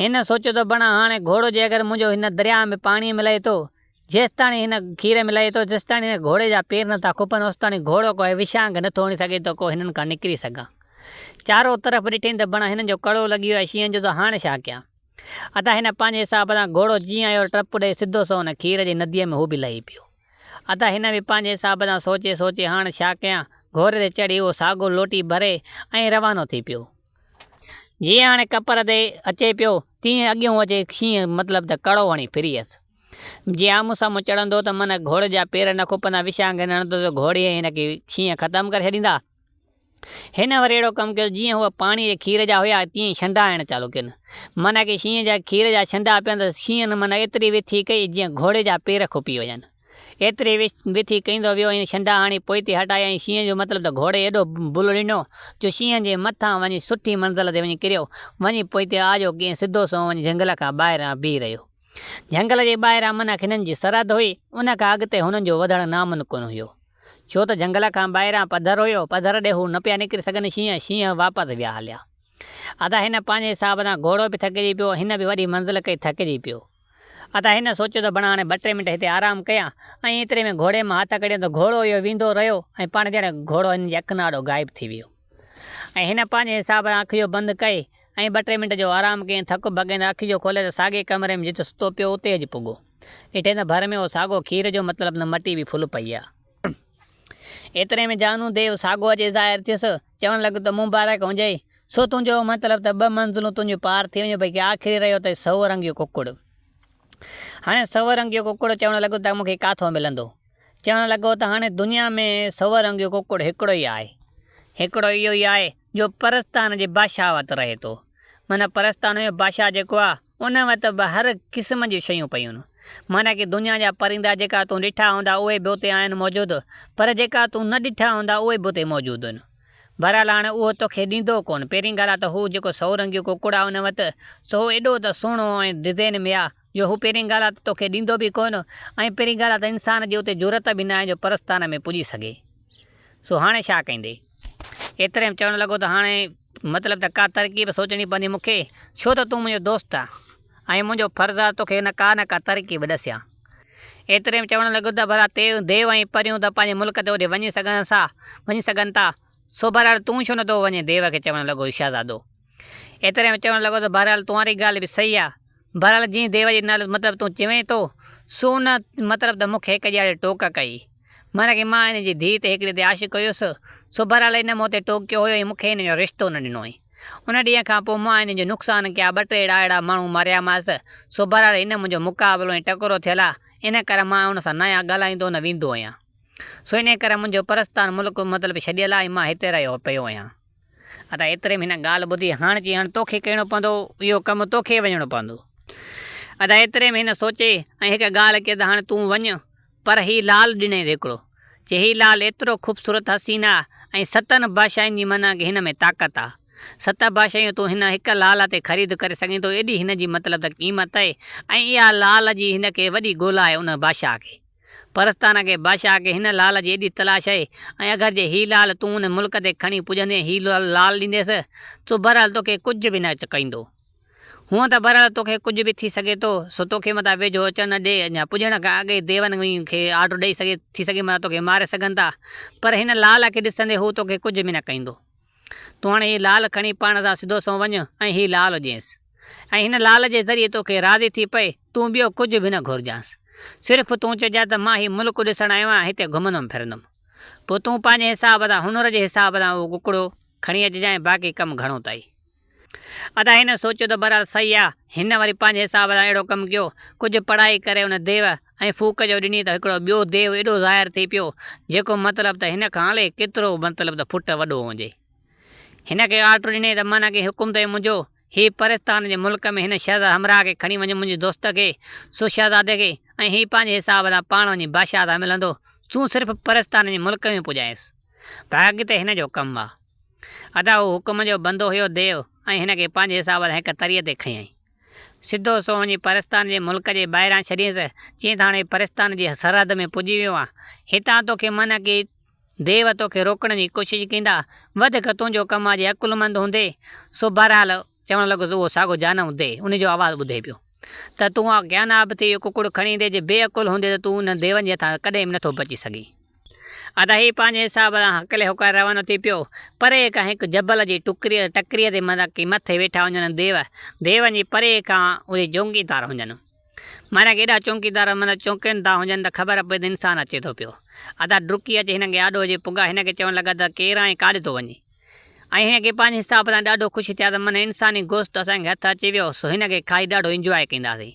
هن سوچيو ته بڻا هاڻي گهوڙو جي اگر منهنجو هن درياهه ۾ پاڻيء ۾ لهي ٿو جيستاڻي هن کير ۾ لهي ٿو، تيستاڻي هن گهوڙي جا پير نه ٿا کپن، اوستاڻي گهوڙو ڪو وشانگ نه ٿو هڻي سگهي ته ڪو هنن کان نڪري سگهان. چارو طرف ڏٺئين ته بڻا هنن جو ڪڙو لڳي ويو آهي شينهن جو ته هاڻ ڇا ڪيان؟ ادا هن پنهنجي حساب سان گهوڙو جيئن آيو ٽپ ڏئي سڌو سنئون ان کير جي نديء ۾ هو به لهي پيو. ادا هن به پنهنجي حساب سان سوچي سوچي هاڻ ڇا ڪيان، گهوڙي تي چڙهي اهو ساڳو لوٽي ڀري ۽ روانو ٿي پيو. جيئن هاڻي ڪپر تي اچي پيو، تيئن اڳيون اچي شينهن مطلب ته ڪڙو هڻي ڦريس. جي آمهون سامهون چڙهندو ته من گهوڙي جا پير نه کپندا، وشانگ نه هڻندو ته گهوڙي ۽ هن کي شينهن ختم ڪري ڇڏيندا. هن وري اهڙو ڪم ڪيو، جيئن هو پاڻيء جي کير جا هيا، تيئن ئي ڇنڊا هڻڻ چالو ڪين. من کي شينهن جا کير جا ڇنڊا پين ته شينهن من ايتري وٿي ڪئي، جيئن گهوڙي جا پير کپي وڃن. ايتري وٿي ڪيندو ويو ۽ ڇنڊا هڻي پوئتي هٽايا ۽ شينهن جو مطلب ته گهوڙي ايڏو بل ڏنو، جو شينهن جي مٿان وڃي سٺي منزل تي وڃي ڪريو. وڃي پوئتي آيو ڪين سڌو سنئون وڃي جهنگل کان ٻاهران بيهي رهيو. جهنگل جي ٻاهران منع هنن جي سرحد هئي، ان کان اڳتي هنن جو وڌڻ ناممڪن هيو. ڇو ته جهنگل کان ٻاهران پڌر هيو، پڌر ڏي هو نه پيا نڪري سگهن، شينهن شينهن واپس ويا هليا. ادا هن پنهنجي حساب سان گهوڙو به ٿڪجي پيو، هن به وڏي منزل ڪئي ٿڪجي پيو. ادا هن سوچيو ته بڻا هاڻي ٻه ٽي منٽ هتي آرام ڪيان ۽ ايتري ۾ گهوڙي مان هٿ ڪڍيم ته گهوڙو اهو ويندو رهيو ۽ پاڻ ڄڻ گهوڙو هن جي اکين آڏو غائب ٿي ويو. ۽ هن پنهنجي حساب سان اک جو بند ڪئي ۽ ٻه ٽي منٽ جو آرام ڪيائين، ٿڪ ڀڳين ته اک جو کولي ته ساڳئي ڪمري ۾ جتي ستو پيو اتي اچي پڳو. ڏٺائين ته ڀر ۾ اهو ساڳو کير جو مطلب نه مٽي به ڦل پئي آ. ايتري ۾ جانو ديو ساڳو اچي ظاهر ٿيس، چوڻ لڳو ته مبارڪ هجئي. سو تنهنجو مطلب ته ٻه منزلون تنهنجون پار ٿي ويون باقي آخري رهيو اٿئي سو رنگيو ڪڪڙ. هاڻي سو رنگيو ڪڪڙ چوڻ لڳو ته مون کي ڪاٿو ملندو؟ چوڻ لڳو ته هاڻي دنيا ۾ سو رنگيو ڪڪڙ هڪڙو ئي آهي. هڪڙو اهو ئي آهي جو پرستان جي بادشاهه وٽ رهي ٿو. معنيٰ پرستان جو بادشاهه جيڪو آهي ان وٽ به هر قسم جون شيون پيون. معنيٰ ڪي دنيا جا پرندا جيڪا تون ڏٺا هوندا اهي به اتي آهن موجود پر جيڪا تون نه ڏٺا هوندا اهي به اتي موجود آهن. بهرحال هاڻي اهو توکي ڏيندو ڪونه. پهرين ڳالهه آ ته هو جيڪو سئو رنگيون ڪڪڙ آ ان وٽ، سو ايڏو ته سهڻو ۽ ڊزائين ۾ آ، جو هو پهرين ڳالهه آ ته توکي ڏيندو به ڪونه ۽ پهرين ڳالهه آ ته انسان جي اتي جرئت به ناهي جو پرستان ۾ پڄي سگهي. سو هاڻي ڇا ڪندين؟ ايتري ۾ چوڻ لڳو ته هاڻي مطلب ته ڪا ترڪيب سوچڻي پوندي مون کي، ڇو ته تون منهنجو دوست آن ۽ منهنجو فرض آ ته توکي نه ڪا نه ڪا ترڪيب ڏسيان. ايتري ۾ چوڻ لڳو ته ڀلا ديو ۽ پريون ته پنهنجي ملڪ تي اوڏي وڃي سگهن سا وڃي سگهن ٿا، سو بهرحال تون ڇو نٿو وڃين ديو کي چوڻ لڳو شهزادو. ايتري ۾ چوڻ لڳو ته بهرحال تنهاري ڳالهه به صحيح آ، بهرحال جنهن ديو جي نالي مطلب تون چوين ٿو، سو ان مطلب ته مون کي هڪ ڏيهاڙي ٽوڪ ڪئي. معنيٰ ڪي مان هن جي ڌيء تي هڪڙي تي عاشق هيس، سو بهرحال هن مون تي ٽوڪيو هيو ۽ مون کي هن جو رشتو نه ڏنو هئائين. ان ڏينهن کان پوء مان هن جو نقصان ڪيا، ٻه ٽي اهڙا اهڙا ماڻهو ماريامانس، سو بهرحال هن منهنجو مقابلو ۽ ٽڪرو ٿيل آ، ان ڪري مان ان سان نه ڳالهائيندو نه ويندو آهيان. سو انهيء ڪري منهنجو پرستان ملڪ مطلب ڇڏيل آ ۽ مان هتي رهيو پيو آهيان. ادا ايتري ۾ هن ڳالهه ٻڌي، هاڻ چي هاڻ توکي ڪرڻو پوندو، اهو ڪم توکي ئي وڃڻو پوندو. ادا ايتري ۾ هن سوچي ۽ هڪ ڳالهه ڪئي ته هاڻ تون وڃ، پر هي لال ڏنئين هڪڙو. چي هي لال ايترو خوبصورت حسين آ ۽ ستن بادشاهين جي معنيٰ ڪي هن ۾ طاقت آ. ست بادشاهيون تون هن هڪ لال تي خريد ڪري سگهين ٿو، ايڏي هن جي مطلب ته قيمت آهي ۽ اها لال جي هن کي وڏي ڳولا آهي ان بادشاهه کي. پرستان کي بادشاهه کي هن لال جي ايڏي تلاش آهي ۽ اگر جي هي لال تون ان ملڪ تي کڻي پڄندين ۽ هي لال ڏينديس سو بهرحال توکي ڪجهه به نه ڪيندو. هونء ته بهرحال توکي ڪجهه به ٿي سگهي ٿو سو توکي متان ويجهو اچڻ نه ڏي يا پڄڻ کان اڳ ئي ديون کي آرڊر ڏئي سگهي ٿي سگهي متان توکي ماري سگهن ٿا پر هن لال کي ڏسندي هو توکي ڪجهه به نه ڪيندو. تون هاڻي هي لال کڻي پاڻ سان سڌو سنئون وڃ ۽ هي لال ڏينس ۽ هن لال جي ذريعي توکي راضي ٿي پئي، تون ٻيو ڪجهه به نه گهرجانس. صرف تون چئجان ته مان هي ملڪ ڏسڻ آيو آهيان، هتي گهمندم ڦرندم. پوء تون پنهنجي حساب سان، هنر جي حساب سان اهو ڪڪڙو کڻي اچجانء، باقي ڪم گهڻو اٿئي. ادا هن سوچيو ته بهرحال صحيح آ. هن وري پنهنجي حساب سان اهڙو ڪم ڪيو. ڪجهه پڙهائي ڪري ان ديو ۽ ڦوڪ جو ڏني ته هڪڙو ٻيو ديو ايڏو ظاهر ٿي پيو جيڪو مطلب ته هن کان الائي ڪيترو مطلب ته فٽ وڏو هجي. هن کي آرڊر ڏني ته معنيٰ ڪي حڪم اٿئي منهنجو، هي پرستان جي ملڪ ۾ هن شهزاد همراهه کي کڻي وڃ منهنجي دوست کي، سو شهزادي کي، ۽ هي پنهنجي حساب سان پاڻ وڃي بادشاهه سان ملندو، تون صرف پرستان جي ملڪ ۾ پڄائينس. ڀاء اڳتي هن جو ڪم آ. ادا هو حڪم جو بندو هيو ديو ۽ هن کي پنهنجي حساب سان هڪ تريء تي کنيائين. سڌو سو وڃي پرستان جي ملڪ جي ٻاهران ڇڏينس، چيائين ته هاڻي پرستان جي سرحد ۾ پڄي ويو آهيان، هتان توکي منع ڪي ديو توکي روڪڻ جي ڪوشش ڪيندا، وڌيڪ تنهنجو ڪم آ جي عقلمند هوندي، سو بهرحال چوڻ لڳس اهو ساڳو جانو the ان جو آواز ٻڌي پيو ته تون آ گياناب ٿي اهو ڪڪڙ کڻي ايندي، جي بي عقل هوندي ته تون انهن ديون جي هٿان ڪڏهن به نٿو بچي سگهين. ادا هي پنهنجي حساب سان هڪلي هوڪاري روانو ٿي پيو. پري کان هڪ جبل جي ٽڪريء ٽڪريء تي معنيٰ ڪي مٿي ويٺا هجن ديو. ديون جي پري کان اهي چونڪيدار هجن. معنيٰ ڪي ايڏا چونڪيدار معنيٰ چونڪيندا هجن ته خبر پئي ته انسان اچي ٿو پيو. ادا ڊڪي اچي هن کي آڏو اچي پڳا. هن کي چوڻ لڳا ته ڪير آهين ڪاڏي ٿو وڃين؟ ۽ هن کي پنهنجي حساب سان ڏاڍو خوش ٿيا ته من انساني گوشت اسان کي هٿ اچي ويو سو هن کي کائي ڏاڍو انجواء ڪنداسين.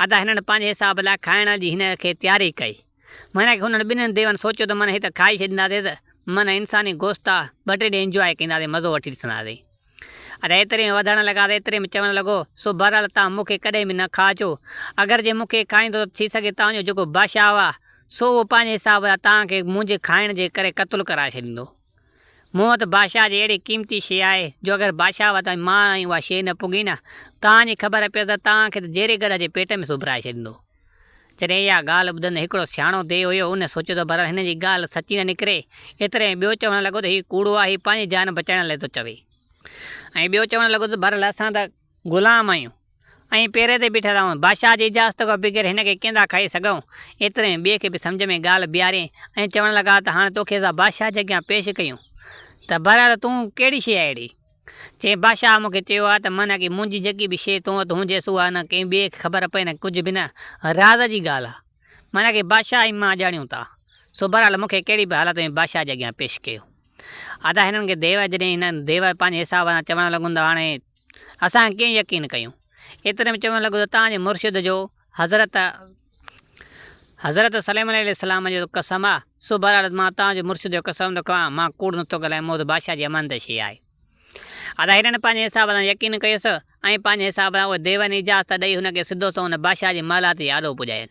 ادا هنن پنهنجي حساب لاء کائڻ جي هن کي تياري ڪئي. معنيٰ ڪه هنن ٻنهين ديون سوچيو ته من هي ته کائي ڇڏينداسين ته من انساني گوشت آ، ٻه ٽي ڏينهن انجواء ڪنداسين مزو وٺي ڏسنداسين. ادا ايتري ۾ وڌڻ لڳا ته ايتري ۾ چوڻ لڳو، سو بهرحال توهان مون کي ڪڏهن به نه کائجو. اگر جي مون کي کائيندو ته ٿي سگهي توهان جو جيڪو بادشاهه آ، سو اهو پنهنجي حساب سان توهان کي منهنجي کائڻ جي ڪري قتل ڪرائي ڇڏيندو. مون وٽ بادشاهه جي اهڙي قيمتي شيء آهي، جو اگر بادشاهه وٽ مان ۽ اها شيء نه پڳي نه، توهان جي خبر پيس ته توهان کي ته جيري گڏهه جي پيٽ ۾ سبرائي ڇڏيندو. جڏهن اها ڳالهه ٻڌندي هڪڙو سياڻو ديو هيو، ان سوچيو ته بهرحال هن جي ڳالهه سچي نه نڪري. ايتري ۾ ٻيو چوڻ لڳو ته هي ڪوڙو آهي، هي پنهنجي جان بچائڻ لاء ٿو چوي. ۽ ٻيو چوڻ لڳو ته بهرحال اسان ته غلام آهيون ۽ پيري تي بيٺل آهيون، بادشاهه جي اجازت کان بغير هن کي ڪيئن ٿا کائي سگهون. ايتري ۾ ٻئي کي به سمجهه ۾ ڳالهه بيهاريائين ۽ چوڻ لڳا ته هاڻ توکي اسان بادشاهه جي اڳيان پيش ڪيون ته بهرحال تون ڪهڙي شيء آهي اهڙي؟ چيائين، بادشاهه مون کي چيو آهي ته من اڳي منهنجي جيڪي به شيء تون وٽ هجيس اها نه ڪنهن ٻئي کي خبر پئي نه ڪجهه به نه، راز جي ڳالهه آهي. من اڳي بادشاهه ۽ مان ڄاڻيون ٿا. سو بهرحال مون کي ڪهڙي به حالت ۾ بادشاهه جي اڳيان پيش ڪيو. ادا هنن کي ديو جڏهن هن ديو پنهنجي حساب سان چوڻ لڳن ته هاڻي اسان ڪيئن يقين ڪيون. ايتري ۾ چوڻ لڳو ته توهان جي مرشد جو حضرت حضرت سليمان عليه السلام جو قسم آ، سو بهرحال مان توهان جي مرشد جو قسم ٿو کڻان، مان ڪوڙ نٿو ڳالهايان، مون وٽ بادشاهه جي امانت شيء آهي. ادا هنن پنهنجي حساب سان يقين ڪيس ۽ پنهنجي حساب سان اهي ديون اجازت ڏئي هن کي سڌو سنئون ان بادشاهه جي محلات جي آڏو پڄاين.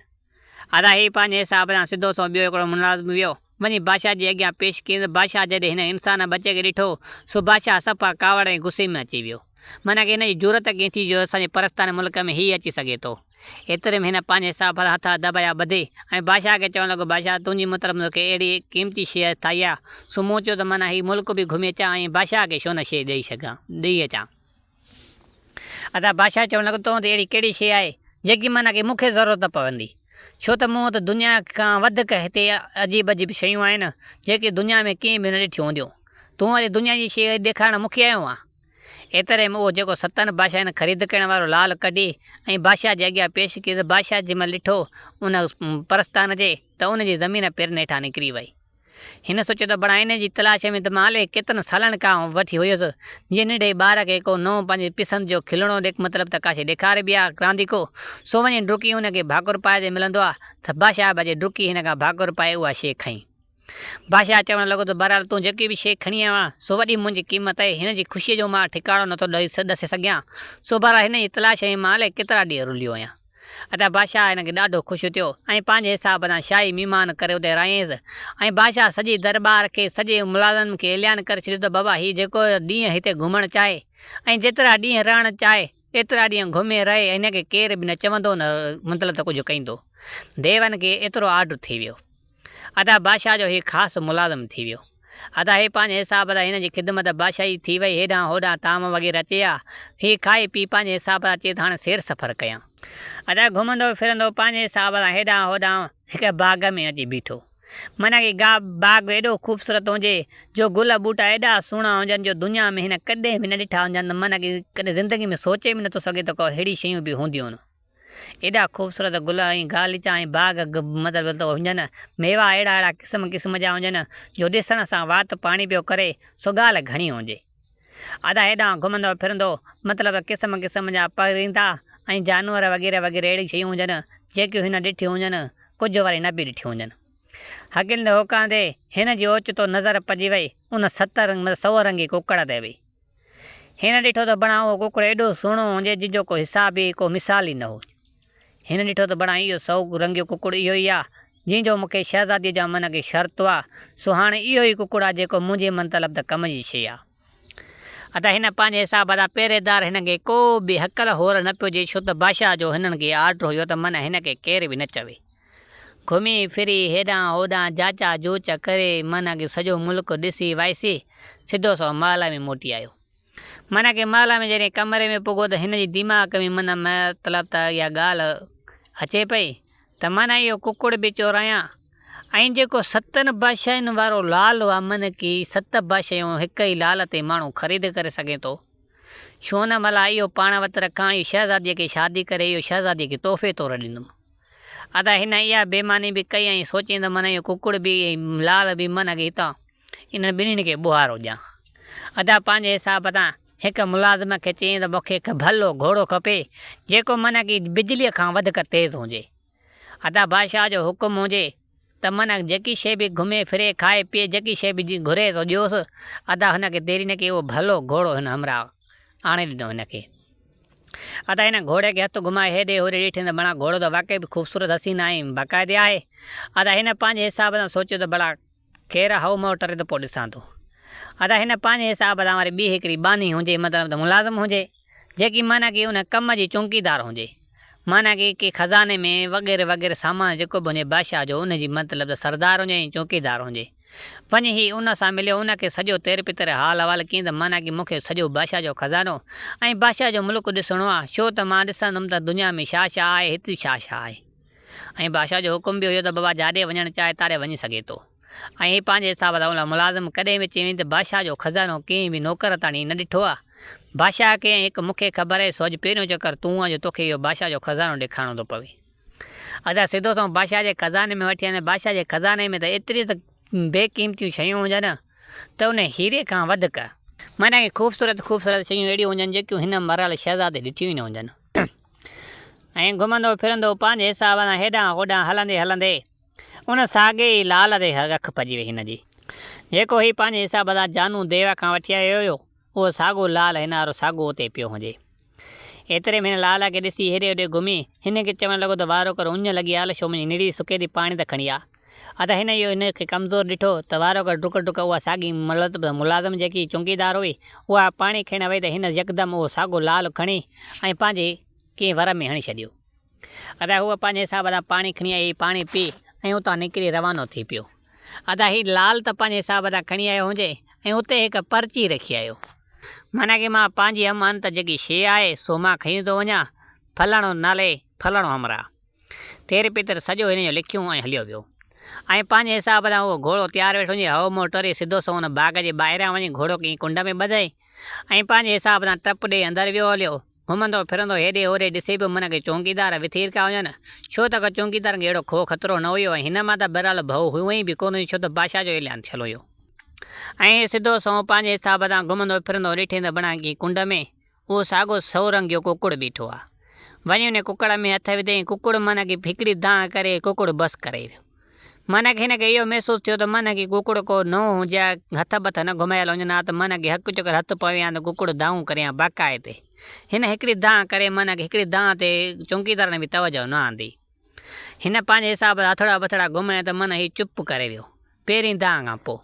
ادا هي پنهنجي حساب سان سڌو سنئون ٻيو هڪڙو ملازم ويو، وڃي بادشاهه جي اڳيان پيش ڪيس. بادشاهه جڏهن هن انسان ٻچي کي ڏٺو، سو بادشاهه صفا ڪاوڙ ۽ غصي ۾ اچي ويو. معنيٰ ڪه هن جي جرئت ڪيئن ٿي جو اسان جي پرستان ملڪ ۾ هي اچي سگهي ٿو. ايتري ۾ هن پنهنجي حساب سان هٿ دٻايا ٻڌي ۽ بادشاهه کي چوڻ لڳو، بادشاهه تنهنجي مطلب مون کي اهڙي قيمتي شيء هٿ آئي آهي، سو مون چيو ته معنيٰ هي ملڪ به گهمي اچان ۽ بادشاهه کي ڇو نه شيء ڏيئي سگهان، ڏيئي اچان. ادا بادشاهه چوڻ لڳو، تو وٽ اهڙي ڪهڙي شيء آهي، جيڪي معنيٰ ڪي مون کي ضرورت پوندي؟ ڇو ته مون وٽ دنيا کان وڌڪ هتي عجيب عجيب شيون آهن، جيڪي دنيا ۾ ڪنهن به نه ڏٺيون هونديون. تون وري دنيا جي شيء ڏيکارڻ مون کي آيو آهين؟ ايتري ۾ اهو جيڪو ستن بادشاهن خريد ڪرڻ وارو لعل ڪڍي ۽ بادشاهه جي اڳيان پيش ڪيس. بادشاهه جنهن مهل ڏٺو ان پرستان جي ته ان جي زمين پيرن هيٺان نڪري وئي. هن سوچيو ته بڻا ان جي تلاش ۾ ته مان الائي ڪيترن سالن کان وٺي هيس. جيئن ننڍي ٻار کي ڪو نئون پنهنجي پسند جو کلڻو ڏيک مطلب ته ڪا شيء ڏيکاربي آ رانديڪو، سو وڃي ڊڪي ان کي ڀاڪر پائي تي ملندو آ ته بادشاهه به اچي ڊڪي هن کان ڀاڪر پائي اها شيء کنئي. بادشاهه چوڻ لڳو ته بهرحال تون جيڪي به شيء کڻي آيو آهين، سو وڏي منهنجي قيمت آهي، هن جي خوشيء جو مان ٺڪاڻو نٿو ڏسي سگهيان، سو بهرحال هن جي تلاش ۾ مان الائي ڪيترا ڏينهن رليو آهيان. ادا بادشاهه هن کي ڏاڍو خوش ٿيو ۽ پنهنجي حساب سان شاهي مهمان ڪري اتي رهايائينس ۽ بادشاهه سڄي درٻار کي، سڄي ملازمن کي اعلان ڪري ڇڏيو ته بابا هي جيڪو ڏينهن هتي گهمڻ چاهي ۽ جيترا ڏينهن رهڻ چاهي، ايترا ڏينهن گهمي رهي ۽ هن کي ڪير به نه چوندو نه مطلب ته ڪجهه ڪيندو. ديون کي ايترو آرڊر ٿي ويو. ادا بادشاهه جو هي خاص ملازم ٿي ويو. ادا هي پنهنجي حساب سان هن جي خدمت بادشاهي ٿي وئي هيڏانهن هوڏانهن طعام وغيره اچي ها. هي کائي پي پنهنجي حساب سان چئي ته هاڻي سير سفر ڪيان. ادا گهمندو ڦرندو پنهنجي حساب سان هيڏانهن هوڏانهن هڪ باغ ۾ اچي بيٺو. معنيٰ ڪي گا باغ ايڏو خوبصورت هجي جو گل ٻوٽا ايڏا سهڻا هجن جو دنيا ۾ هن ڪڏهن به نه ڏٺا هجن معنيٰ ڪي ڪڏهن زندگي ۾ سوچي به نٿو سگهي ته ڪو ههڙي شيون به هونديون. ايڏا خوبصورت گل ۽ غاليچا ۽ باغ مطلب ته هجن، ميوا اهڙا اهڙا قسم قسم جا هجن جو ڏسڻ سان وات پاڻي پيو ڪري، سو ڳالهه گهڻي هجي. ادا هيڏانهن گهمندو ڦرندو مطلب ته قسم قسم جا پرندا ۽ جانور وغيره وغيره اهڙيون شيون هجن جيڪيون هن ڏٺيون هجن، ڪجهه وري نه به ڏٺيون هجن. هڪلندي هوڪاندي هن جي اوچتو نظر پئجي وئي ان ست رنگ مطلب سو رنگي ڪڪڙ تي به. هن ڏٺو ته بڻا اهو ڪڪڙ ايڏو سهڻو هجي جنهن جو ڪو حساب ئي ڪو مثال ئي نه هو. هن ڏٺو ته بڻا اهو سئو رنگيو ڪڪڙ اهو ئي آ، جنهن جو مون کي شهزاديء جا من کي شرط آ، سو هاڻي اهو ئي ڪڪڙ آ جيڪو منهنجي منطلب ته ڪم جي شيء آ. ادا هن پنهنجي حساب سان پهريدار هن کي ڪو به هڪل هور نه پيو ڏئي ڇو ته بادشاهه جو هنن کي آرڊر هيو ته من هن کي ڪير به نه چوي. گهمي ڦري هيڏانهن هوڏانهن جاچا جوچ ڪري من کي سڄو ملڪ ڏسي وائسي سڌو سنئون محل ۾ موٽي آيو. من کي محل ۾ جڏهن ڪمري ۾ پڳو ته هن جي دماغ ۾ من مطلب ته اها ڳالهه اچي پئي ته من اهو ڪڪڙ به چورايان ۽ جيڪو ستن بادشاهين وارو لال آ من ڪي ست بادشاهيون هڪ ئي لال تي ماڻهو خريد ڪري سگهي ٿو ڇو نه ڀلا اهو پاڻ وٽ رکان ۽ شهزاديء کي شادي ڪري اهو شهزاديء کي تحفي طور ڏيندم. ادا هن اها بيماني به ڪئي ۽ سوچيائين ته من اهو ڪڪڙ به ۽ لال به من اڳي هتان انهن ٻنهين کي ٻوهارو ڏيان. ادا پنهنجي حساب تان هڪ ملازم کي چيائين ته مون کي هڪ ڀلو گهوڙو کپي جيڪو من اڳي بجليء کان وڌڪ تيز هجي. ادا بادشاهه جو حڪم هجي ته من جيڪي شيء به گهمي ڦري کائي پيئي جيڪي شيء به گهري سو ڏيوس. ادا هن کي ديري نه ڪئي اهو ڀلو گهوڙو هن همراهه آڻي ڏنو هن کي. ادا هن گهوڙي کي هٿ گهمائي هيڏي هوڏي ڏٺين ته بڻا گهوڙو ته واقعي به خوبصورت حسين ۽ باقاعدي آهي. ادا هن پنهنجي حساب سان سوچيو ته بڙا خير هئو مئو ٽري ته پوء ڏسان ٿو. ادا هن پنهنجي حساب سان وري ٻي هڪڙي ٻانهي هجي مطلب ته ملازم هجي جيڪي معنيٰ ڪي ان ڪم جي چونڪيدار هجي. معنيٰ ڪي ڪي خزاني ۾ وغيره وغيره سامان جيڪو به هجي بادشاهه جو ان جي مطلب ته سردار هجي ۽ چونڪيدار هجي. وڃي هي ان سان مليو، ان کي سڄو تير پتر حال احوال ڪيائين ته معنيٰ ڪي مون کي سڄو بادشاهه جو خزانو ۽ بادشاهه جو ملڪ ڏسڻو آ، ڇو ته مان ڏسندم ته دنيا ۾ ڇا ڇا آهي، هت ڇا ڇا آهي. ۽ بادشاهه جو حڪم به هيو ته بابا جاڏي وڃڻ چاهي تاڏي وڃي سگهي ٿو. ۽ هي پنهنجي حساب سان ان ملازم ڪڏهن به چيائين ته بادشاهه جو خزانو ڪنهن به نوڪر تاڻي نه ڏٺو آ. بادشاهه کي ۽ هڪ مون کي خبر آهي، سو اڄ پهريون چڪر تون آن جو توکي اهو بادشاهه جو خزانو ڏيکارڻو ٿو پوي. ادا سڌو سنئون بادشاهه جي خزاني ۾ وٺي آيو. بادشاهه جي خزاني ۾ ته ايتريون ته بي قيمتيون شيون هجن، ته ان هيري کان وڌڪ معنيٰ ڪي خوبصورت خوبصورت شيون اهڙيون هجن جيڪيون هن مرل شهزادي ڏٺيون ئي نه هجن. ائين گهمندو ڦرندو پنهنجي حساب سان هيڏانهن هوڏانهن هلندي هلندي ان ساڳئي ئي لال تي اک پئجي وئي هن جي. جيڪو هي پنهنجي حساب سان جانو ديو کان وٺي آيو هيو، اهو ساڳو لال هن وارو ساڳو اتي پيو هجي. ايتري ۾ هن لال کي ڏسي هيڏي هوڏي گهمي هن کي چوڻ لڳو ته وارو ڪر اڃ لڳي آ شو منهنجي نڙي سڪي ٿي پاڻي ته کڻي آ. ادا هن اهو هن کي ڪمزور ڏٺو ته وارو ڪر ڊڪ ڊڪ اها ساڳي ملازم جيڪي چونڪيدار هئي اها پاڻي کڻڻ وئي ته هن يڪدم اهو ساڳو لال کڻي ۽ پنهنجي ڪنهن ور ۾ هڻي ڇڏيو. ادا هوء پنهنجي حساب سان پاڻي کڻي آئي، پاڻي پي ۽ اتان نڪري روانو ٿي پيو. ادا هي لال ته پنهنجي حساب سان کڻي آيو هجي ۽ اتي هڪ پرچي رکي آيو. معنيٰ ڪي مان پنهنجي امانت جيڪي شيء آهي سو مان کنيون ٿو وڃان، فلاڻو نالي فلاڻو همراهه. تير پيتر سڄو هن جو لکيون ۽ هليو ويو. ۽ پنهنجي حساب سان اهو گهوڙو تيار ويٺو هجي، هئو مون ٽري سڌو سنئون ان باغ جي ٻاهران وڃي گهوڙو ڪنهن ڪنڊ ۾ ٻڌائين ۽ پنهنجي حساب سان ٽپ ڏيئي اندر ويو هليو. گهمندو ڦرندو هيڏي هوڏي ڏسي پيو من ڪي چونڪيدار وٿيرڪا هجن، ڇو ته ڪو چونڪيدارن کي اهڙو ڪو خطرو نه هيو ۽ هن مان ته بهرحال ڀؤ هئو ئي به ڪونه ڇو ته بادشاهه جو اعلان ٿيل هيو. ۽ هي سڌو سنئون پنهنجي حساب سان گهمندو ڦرندو ڏٺين ته بڻان ڪنهن ڪنڊ ۾ اهو ساڳو سو رنگيو ڪڪڙ بيٺو آ. وڃي ان ڪڪڙ ۾ هٿ وڌئين، ڪڪڙ من ڪي هڪڙي دانهن ڪري ڪڪڙ بس ڪري ويو. من کي هن کي اهو محسوس ٿيو ته من ڪي ڪڪڙ ڪو نئون هجي ها، هٿ ٻٿ نه گهمايل هجن ها ته من کي حق چڪر هٿ پوي ها ته ڪڪڙ دانهون ڪري ها باقاعدي. هن هڪڙي دانهن ڪري من کي هڪڙي دانهن تي چونڪيدارن به توجهه نه آندي. هن پنهنجي حساب سان هٿڙا ٻٿڙا گهمايا ته من هي چپ ڪري ويو. پهرين دانهن کان پوء.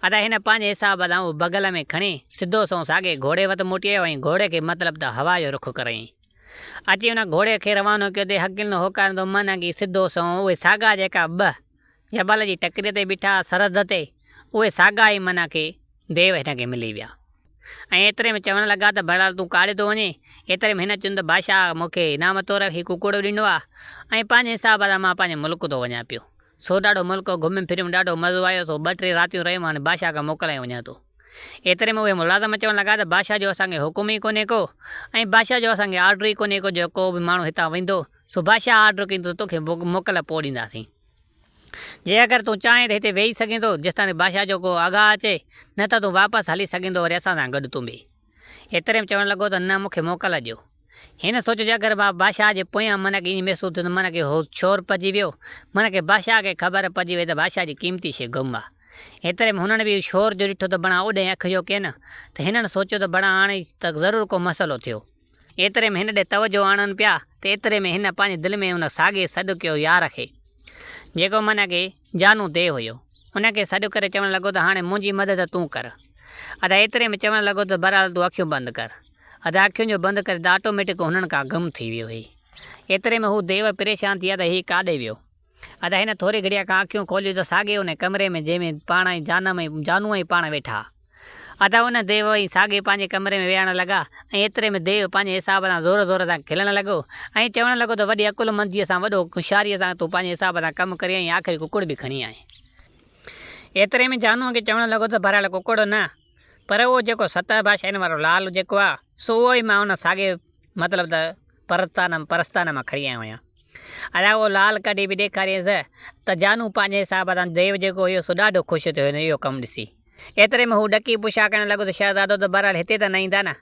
ادا هن پنهنجي حساب سان اهو بغل ۾ کڻي سڌو سنئون ساڳئي گهوڙي وٽ موٽي آيو ۽ گهوڙي کي مطلب ته هوا جو رخ ڪرايائين. اچي ان گهوڙي کي روانو ڪيو ته هڪلندو هوڪاريندو من اڳي سڌو سنئون اهي ساڳا جيڪا ٻه جبل جي ٽڪريء تي بيٺا ها سرحد تي، اهي ساڳا ئي من کي ديو هن کي ملي ويا. ۽ ايتري ۾ چوڻ لڳا ته بهرحال تون ڪاڏي ٿو وڃين؟ ايتري ۾ هن چيو ته بادشاهه مون کي انعام طور هي ڪڪڙو ڏنو آهي ۽ پنهنجي حساب سان مان پنهنجي ملڪ ٿو وڃان پيو. سو ڏاڍو ملڪ گهميم ڦريم ڏاڍو مزو آيو سو ٻه ٽي راتيون رهيم هاڻي بادشاهه کان موڪلائي وڃان ٿو. ايتري ۾ اهي ملازم چوڻ لڳا ته بادشاهه جو اسان کي حڪم ئي ڪونهي ڪو ۽ بادشاهه جو اسان کي آرڊر ئي ڪونهي ڪو جو ڪو به ماڻهو هتان ويندو سو بادشاهه آرڊر ڪندو ته توکي موڪل پوء ڏينداسين. جي اگر تون چاهين ته هتي ويهي سگهين ٿو جيستائين بادشاهه جو ڪو آگاهه اچي نه ته تون واپس هلي سگهين ٿو وري اسان سان گڏ تون به. ايتري ۾ چوڻ لڳو ته نه مون کي موڪل ڏيو. هن سوچيو جو اگر مان بادشاهه جي پويان من کي ائين محسوس ٿيو ته من کي هو شور پئجي ويو، من کي بادشاهه کي خبر پئجي وئي ته بادشاهه جي قيمتي شيء گم آ. ايتري ۾ هنن به شور جو ڏٺو ته بڻا اوڏانهن اک جو ڪين ته هنن سوچيو ته بڻا هاڻي ته ضرور ڪو مسئلو ٿيو. ايتري ۾ هن ڏي توجهه آڻن پيا ته ايتري ۾ هن پنهنجي دل ۾ ان ساڳئي سڏ ڪيو يار کي، جيڪو من کي جانو ديو هيو. ان کي سڏ ڪري چوڻ لڳو ته هاڻي منهنجي مدد تون ڪر. ادا ايتري ۾ چوڻ لڳو ته بهرحال تون اکيون بند ڪر. ادا اکيون جو بند ڪري ته آٽوميٽڪ هنن کان گم ٿي ويو هي. ايتري ۾ هو ديو پريشان ٿي ويا ته هي ڪاڏي ويو. ادا هن ٿوري گهڙيء کان اکيون کوليون ته ساڳئي ان ڪمري ۾ جنهن ۾ پاڻ ۽ جانم ۽ جانو ۽ پاڻ ويٺا. ادا ان ديو ۽ ساڳئي پنهنجي ڪمري ۾ ويهڻ لڳا ۽ ايتري ۾ ديو پنهنجي حساب سان زور زور سان کلڻ لڳو ۽ چوڻ لڳو ته وڏي عقلمنديء سان وڏو هوشياريء سان تون پنهنجي حساب سان ڪم ڪرين ۽ آخر ڪڪڙ به کڻي آئين. ايتري ۾ جانوء کي چوڻ لڳو ته بهرحال ڪڪڙ نه پر اهو جيڪو ستر بادشاهين وارو لال جيڪو آ سو اهو ئي مان ان ساڳئي مطلب ته پرستانه پرستانه مان کڻي آيو آهيان. ادا اهو لال ڪڍي به ڏيکارينس ته جانو پنهنجي حساب سان ديو جيڪو هيو سو ڏاڍو خوش ٿيو هن اهو ڪم ڏسي. ايتري ۾ هو ڏڪي پڇا ڪرڻ لڳو ته شهزادو ته بهرحال هتي ته نه ايندا نه؟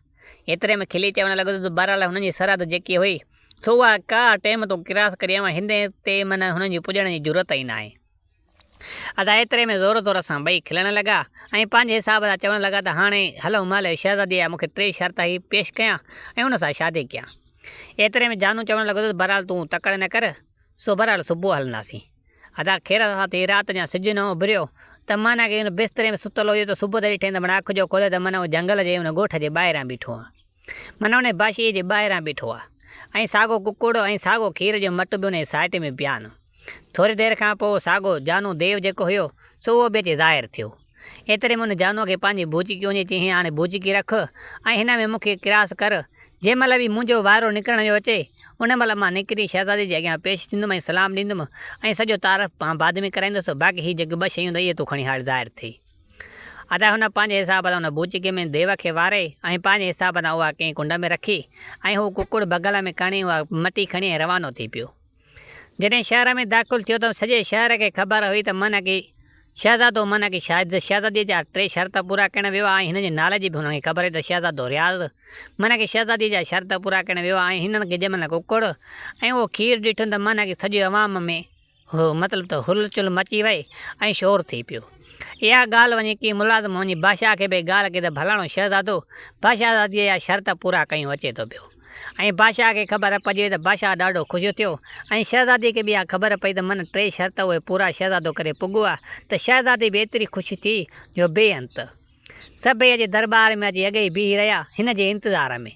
ايتري ۾ کلي چوڻ لڳو ته بهرحال هنن جي سرحد جيڪي هئي سو اها ڪا ٽيم تون ڪراس ڪري آيو آهين هن تي معنيٰ هنن جي پڄڻ جي جرئت ئي ناهي. ادا ايتري ۾ زور زور سان ٻئي کلڻ لڳا ۽ پنهنجي حساب سان چوڻ لڳا ته هاڻي هلون مهل شهزادي آء مون کي ٽي شرط هي پيش ڪيان ۽ ان سان شادي ڪيان. ايتري ۾ جانو چوڻ لڳو ته بهرحال تون تڪڙ نه ڪر سو بهرحال صبح هلنداسين. ادا خير سان ٿي رات اڃا سج نه اڀريو ته معنيٰ ڪي ان بستري ۾ ستل هيو ته صبح تي ڏٺائين ته معنيٰ اک جو کولي ته معنيٰ اهو جهنگل جي ان ڳوٺ جي ٻاهران بيٺو آ. معنيٰ انهيء بادشاهيء جي ٻاهران بيٺو آ ۽ ساڳو ڪڪڙ ۽ ساڳو کير جو مٽ به انهيء سائٽ ۾ پيا آهن. ٿوري دير کان پوء ساڳو جانو ديو جيڪو هيو، سو اهو به اچي ظاهر ٿيو. ايتري ۾ ان جانوء کي پنهنجي بوچڪي وڃي چيائين، هاڻي بوچڪي رک ۽ هن ۾ مون کي ڪراس ڪر. جنهن مهل به منهنجو وارو نڪرڻ جو اچي، ان مهل مان نڪري شهزادي جي اڳيان پيش ٿيندم ۽ سلام ڏيندم ۽ سڄو تعارف پاڻ بعد ۾ ڪرائيندس، باقي هي جيڪي ٻه شيون اٿئي، اهي تون کڻي هاڻ ظاهر ٿي. ادا هن پنهنجي حساب سان ان بوچڪي ۾ ديو کي واري ۽ پنهنجي حساب سان اها ڪنهن ڪنڊ ۾ رکي ۽ هو ڪڪڙ بغل ۾ کڻي اها مٽي کڻي ۽ روانو ٿي پيو. جڏهن شهر ۾ داخل ٿيو ته سڄي شهر کي خبر هئي ته من ڪي شهزادو معنيٰ ڪي شهزاديء جا ٽي شرط پورا ڪرڻ ويو آهي ۽ هن جي نالي جي به هنن کي خبر هئي ته شهزادو رياض معنيٰ ڪي شهزاديء جا شرط پورا ڪرڻ ويو آهي ۽ هنن کي جنهن مهل ڪڪڙ ۽ اهو کير ڏٺو ته معنيٰ ڪي سڄي عوام ۾ مطلب ته هل چل مچي وئي ۽ شور ٿي پيو. اها ڳالهه وڃي ڪي ملازم وڃي بادشاهه کي پئي ڳالهه ڪئي ته ڀلاڻو شهزادو بادشاهزاديء جا شرط پورا ڪيون اچي ٿو پيو. ۽ بادشاهه کي خبر پئجي وئي ته بادشاهه ڏاڍو خوش ٿيو ۽ شهزادي کي به اها خبر پئي ته من ٽي شرط اهي پورا شهزادو ڪري پڳو آ ته شهزادي به ايتري خوش ٿي جو بي انت. سڀئي اچي درٻار ۾ اچي اڳي ئي بيهي رهيا هن جي انتظار ۾.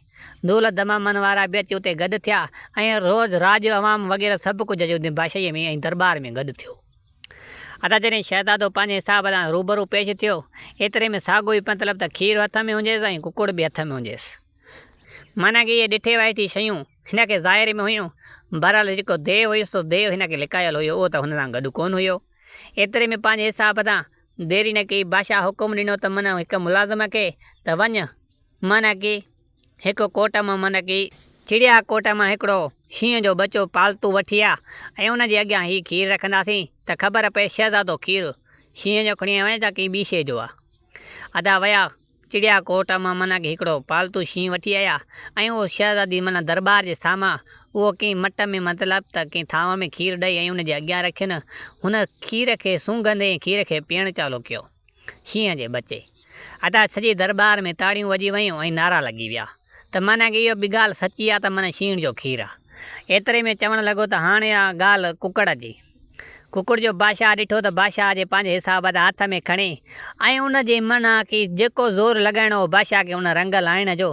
دولت دمامن وارا به اچي اتي گڏ ٿيا ۽ روز راڄ عوام وغيره سڀ ڪجهه اچي اتي بادشاهيء ۾ ۽ درٻار ۾ گڏ ٿيو. ادا جڏهن شهزادو پنهنجي حساب سان روبرو پيش ٿيو، ايتري ۾ ساڳيو ئي مطلب ته کير هٿ ۾ هجيس ۽ ڪڪڙ به هٿ ۾ هجيس. معنيٰ ڪي اهي ڏٺي وائٺي شيون هن کي ظاهر ۾ هيون، بهرحال جيڪو ديو هيس سو ديو هن کي لڪايل هيو، اهو ته هن سان گڏ ڪونه هيو. ايتري ۾ پنهنجي حساب سان ديري نه ڪئي، بادشاهه حڪم ڏنو ته من هڪ ملازم کي ته وڃ معنيٰ ڪي هڪ ڪوٽ مان معنيٰ ڪي چڙيا ڪوٽ مان هڪڙو شينهن جو ٻچو پالتو وٺي آ ۽ ان جي اڳيان هي کير رکنداسين ته خبر پئي شهزادو کير شينهن جو کڻي آيو آهي يا ڪنهن ٻي شيء جو آ. ادا ويا چڙيا ڪوٽ مان معنيٰ ڪي هڪڙو پالتو شينهن وٺي آيا ۽ اهو شهزادي معنيٰ درٻار جي سامهان اهو ڪنهن مٽ ۾ مطلب ته ڪنهن ٿانو ۾ کير ڏئي ۽ ان جي اڳيان رکين. هن کير کي سونگهندي ۽ کير کي پيئڻ چالو ڪيو. شينهن جي ٻچي. ادا سڄي درٻار ۾ تاڙيون وڄي ويون ۽ نعرا لڳي ويا ته معنيٰ ڪي اهو به ڳالهه سچي آ ته معنيٰ شينهن جو کير آ. ايتري ۾ چوڻ لڳو ته هاڻي آ ڳالهه ڪڪڙ جي. ڪڪڙ جو بادشاهه ڏٺو ته بادشاهه جي پنهنجي حساب تان هٿ ۾ کڻي ۽ ان جي معنيٰ ڪي جيڪو زور لڳائڻو هو بادشاهه کي ان رنگ لائڻ جو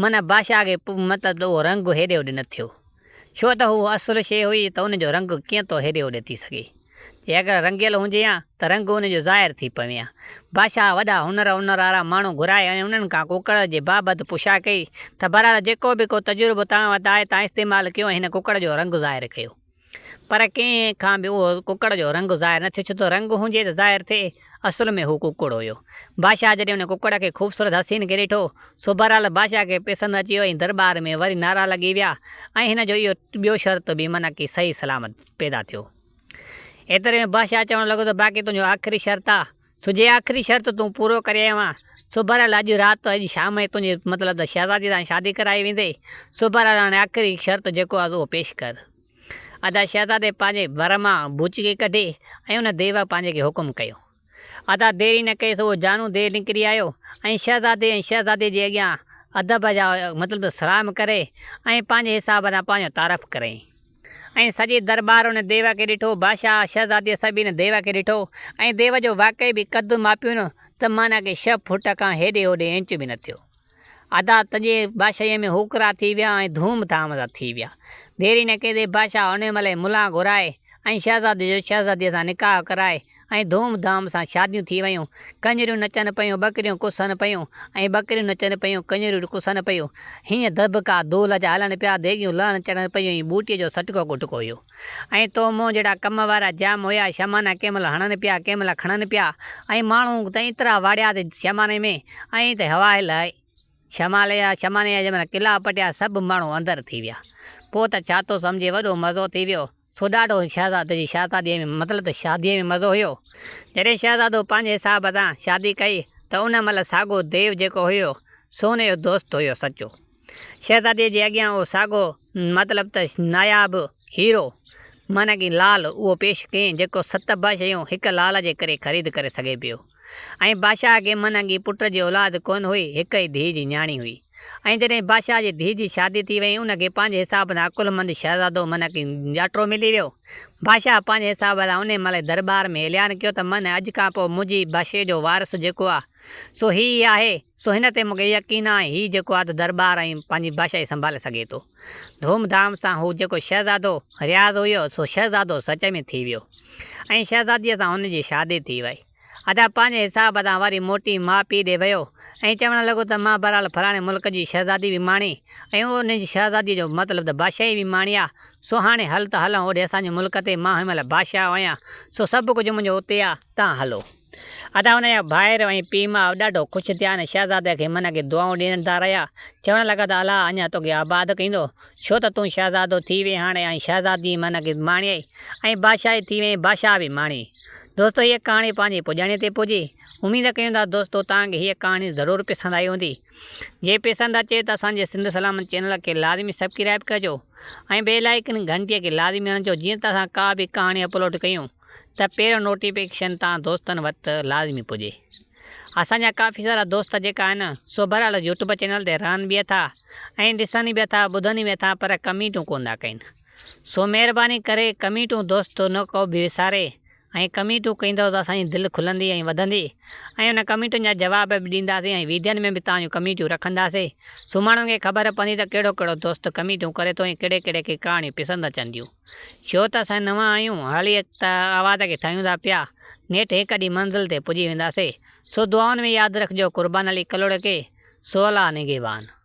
معنيٰ بادشاهه کي مطلب ته اهو رنگ هيڏي هوڏي نه ٿيو ڇو ته هو اصل شيء هئي ته ان جو رنگ ڪيئن ٿو هيڏي هوڏي ٿي سگهي جي اگر رنگيل هجي ها ته رنگ ان جو ظاهر ٿي پوي ها. بادشاهه وڏا هنر هنر وارا ماڻهو گهرائي ۽ انهن کان ڪڪڙ جي بابت پڇا ڪئي ته بهرحال جيڪو به ڪو تجربو توهان وٽ آهي توهان استعمال ڪيو ۽ هن ڪڪڙ جو رنگ ظاهر ڪيو. پر ڪنهن کان به اهو ڪڪڙ جو رنگ ظاهر نه ٿيو، ڇو ته رنگ هجي ته ظاهر ٿئي، اصل ۾ هو ڪڪڙ هيو. بادشاهه جڏهن ان ڪڪڙ کي خوبصورت حسين کي ڏٺو، سو بهرحال بادشاهه کي پسند اچي ويو ۽ درٻار ۾ وري نعرا لڳي ويا ۽ هن جو اهو ٻيو شرط به معنيٰ ڪي صحيح سلامت پيدا ٿيو. ايتري ۾ بادشاهه چوڻ لڳو ته باقي تنهنجو آخري شرط آ، سو جي آخري شرط تون پورو ڪري آيو آن، سو بهرحال اڄ رات اڄ شام ئي تنهنجي مطلب ته شهزادي سان شادي ڪرائي ويندي، سو بهرحال هاڻي آخري شرط جيڪو آ سو اهو پيش ڪر. ادا شهزادي پنهنجي ور مان بوچڪي ڪڍي ۽ ان ديو پنهنجي کي حڪم ڪيو. ادا دير ئي نه ڪئي سو اهو جانو ديو نڪري آيو ۽ شهزادي ۽ شهزادي جي اڳيان ادب جا مطلب ته سلام ڪري ۽ پنهنجي حساب سان پنهنجو تعارف ڪرائين. ۽ سڄي درٻار ان ديو کي ڏٺو، بادشاهه، شهزاديء سڀني ان ديو کي ڏٺو ۽ ديو جو واقعي به قد ماپيون ته معنيٰ ڪي ڇهه فوٽ کان هيڏي هوڏي انچ به نه ٿيو. ادا سڄي بادشاهيء ۾ هوڪرا ٿي ويا ۽ ڌوم ڌام سان ٿي ويا. دير ئي نه ڪئي ته بادشاهه انهيء مهل ئي ملان گهرائي ۽ شهزادي جو شهزاديء سان نڪاح ڪرائي ۽ ڌوم ڌام سان شاديون ٿي ويون. ڪڃريون نچن پيون، ٻڪريون ڪسن پيون ۽ ٻڪريون نچن پيون، ڪڃريون ڪسن پيون. هيئن دٻڪا دول جا هلن پيا، ديڳيون لهن چڙهن پيون ۽ ٻوٽيء جو سٽڪو ڳٽڪو هيو. ۽ تو مون جهڙا ڪم وارا جام هيا، شمانا ڪنهن مهل هڻن پيا، ڪنهن مهل کڻن پيا ۽ ماڻهو ته ايترا واڙيا ته شماني ۾ ائين ته هوا هلائي شمال جا شماني جا جنهن مهل قلعا پٽيا سڀ ماڻهو اندر ٿي ويا. پوء ته ڇا ٿو سمجهين وڏو مزو ٿي ويو. سو ڏاڍو شهزادي جي شهزاديء ۾ مطلب ته شاديء ۾ مزو هيو. جڏهن شهزادو پنهنجي حساب سان شادي ڪئي ته ان مهل ساڳو ديو جيڪو هيو سو ان جو دوست هيو سچو. شهزادي جي اڳيان اهو ساڳو مطلب ته ناياب هيرو معنيٰ ڪي لعل اهو پيش ڪيائين جيڪو ست بادشاهيون هڪ لعل جي ڪري خريد ڪري سگهي پيو ۽ بادشاهه کي معنيٰ ڪي پٽ جي اولاد ڪونه هئي هڪ ئي ڌيء جي نياڻي هئي ۽ جڏهن بادشاهه جي ڌيء جي شادي ٿي وئي ان کي پنهنجي حساب سان عقلمند شهزادو معنيٰ ڪي ڄاٽو ملي ويو بادشاهه پنهنجي حساب سان انهي مهل درٻار ۾ اعلان ڪيو ته معنيٰ اڄ کان پوء منهنجي بادشاهي جو وارث جيڪو آ سو هي ئي آهي، سو هن تي مون کي يقين آهي ۽ هي جيڪو آهي ته درٻار ۽ پنهنجي بادشاهي سنڀالي سگهي ٿو. ڌوم ڌام سان هو جيڪو شهزادو رياض هيو، سو شهزادو سچ ۾ ٿي ويو ۽ شهزاديء سان هن جي شادي ٿي وئي. ادا پنهنجي حساب سان وري موٽي ماء پيء ڏي ويو ۽ چوڻ لڳو ته مان بهرحال فلاڻي ملڪ جي شهزادي به ماڻي ۽ ان جي شهزاديء جو مطلب ته بادشاهي به ماڻي آ، سو هاڻي هل ته هلون اوڏي اسان جي ملڪ تي، مان هن مهل بادشاهه آهيان، سو سڀ ڪجهه منهنجو اتي آ، تان هلو. ادا ان جا ڀائر ۽ پيء ماء ڏاڍو خوش ٿيا ۽ شهزادي کي من کي دعائون ڏيندا رهيا. چوڻ لڳا ته الله اڃا توکي آباد ڪندو، ڇو ته تون شهزادو ٿي وئين هاڻي ۽ شهزادي من کي ماڻيئي ۽ بادشاهي ٿي وئين بادشاهه به ماڻيئي. دوستو هيء ڪهاڻي پنهنجي پڄاڻي تي پڄي. اميد ڪيون ٿا دوستو توهان کي هيء ڪهاڻي ضرور پسند آئي هوندي. جي پسند اچي ته اسان جي سنڌ سلامت چينل کي لازمي سبڪرائب ڪجو ۽ بيل آئيڪن گهنٽي کي لازمي هڻجو جيئن ته اسان ڪا به ڪهاڻي اپلوڊ ڪيون ته پهريون نوٽيفڪيشن توهان دوستن وٽ لازمي پڄي. اسان جا ڪافي سارا دوست جيڪا آهن سو بهرحال يوٽيوب چينل تي رهن به اٿا ۽ ڏسن به اٿا ٻڌن به اٿا پر ڪمينٽون ڪونه ٿا ڪين. سو مهرباني ڪري ڪمينٽون دوست نه ڪو به وساري ۽ ڪمينٽون ڪيندؤ ته اسان جي دل کلندي ۽ وڌندي ۽ ان ڪمينٽن جا جواب به ڏينداسين ۽ ويڊين ۾ به توهان جون ڪمينٽيون رکنداسين سو ماڻهن کي خبر پوندي ته ڪهڙو ڪهڙو دوست ڪمينٽون ڪري ٿو ۽ ڪهڙي ڪهڙي کي ڪهاڻيون پسند اچن ٿيون ڇو ته اسان نوان آهيون حالي ته آواز کي ٺاهيون ٿا پيا نيٺ هڪ ڏينهن منزل تي پڄي وينداسين سو دعائن ۾ ياد رکجو قربان علي ڪلهوڙي کي سو الله نگهبان.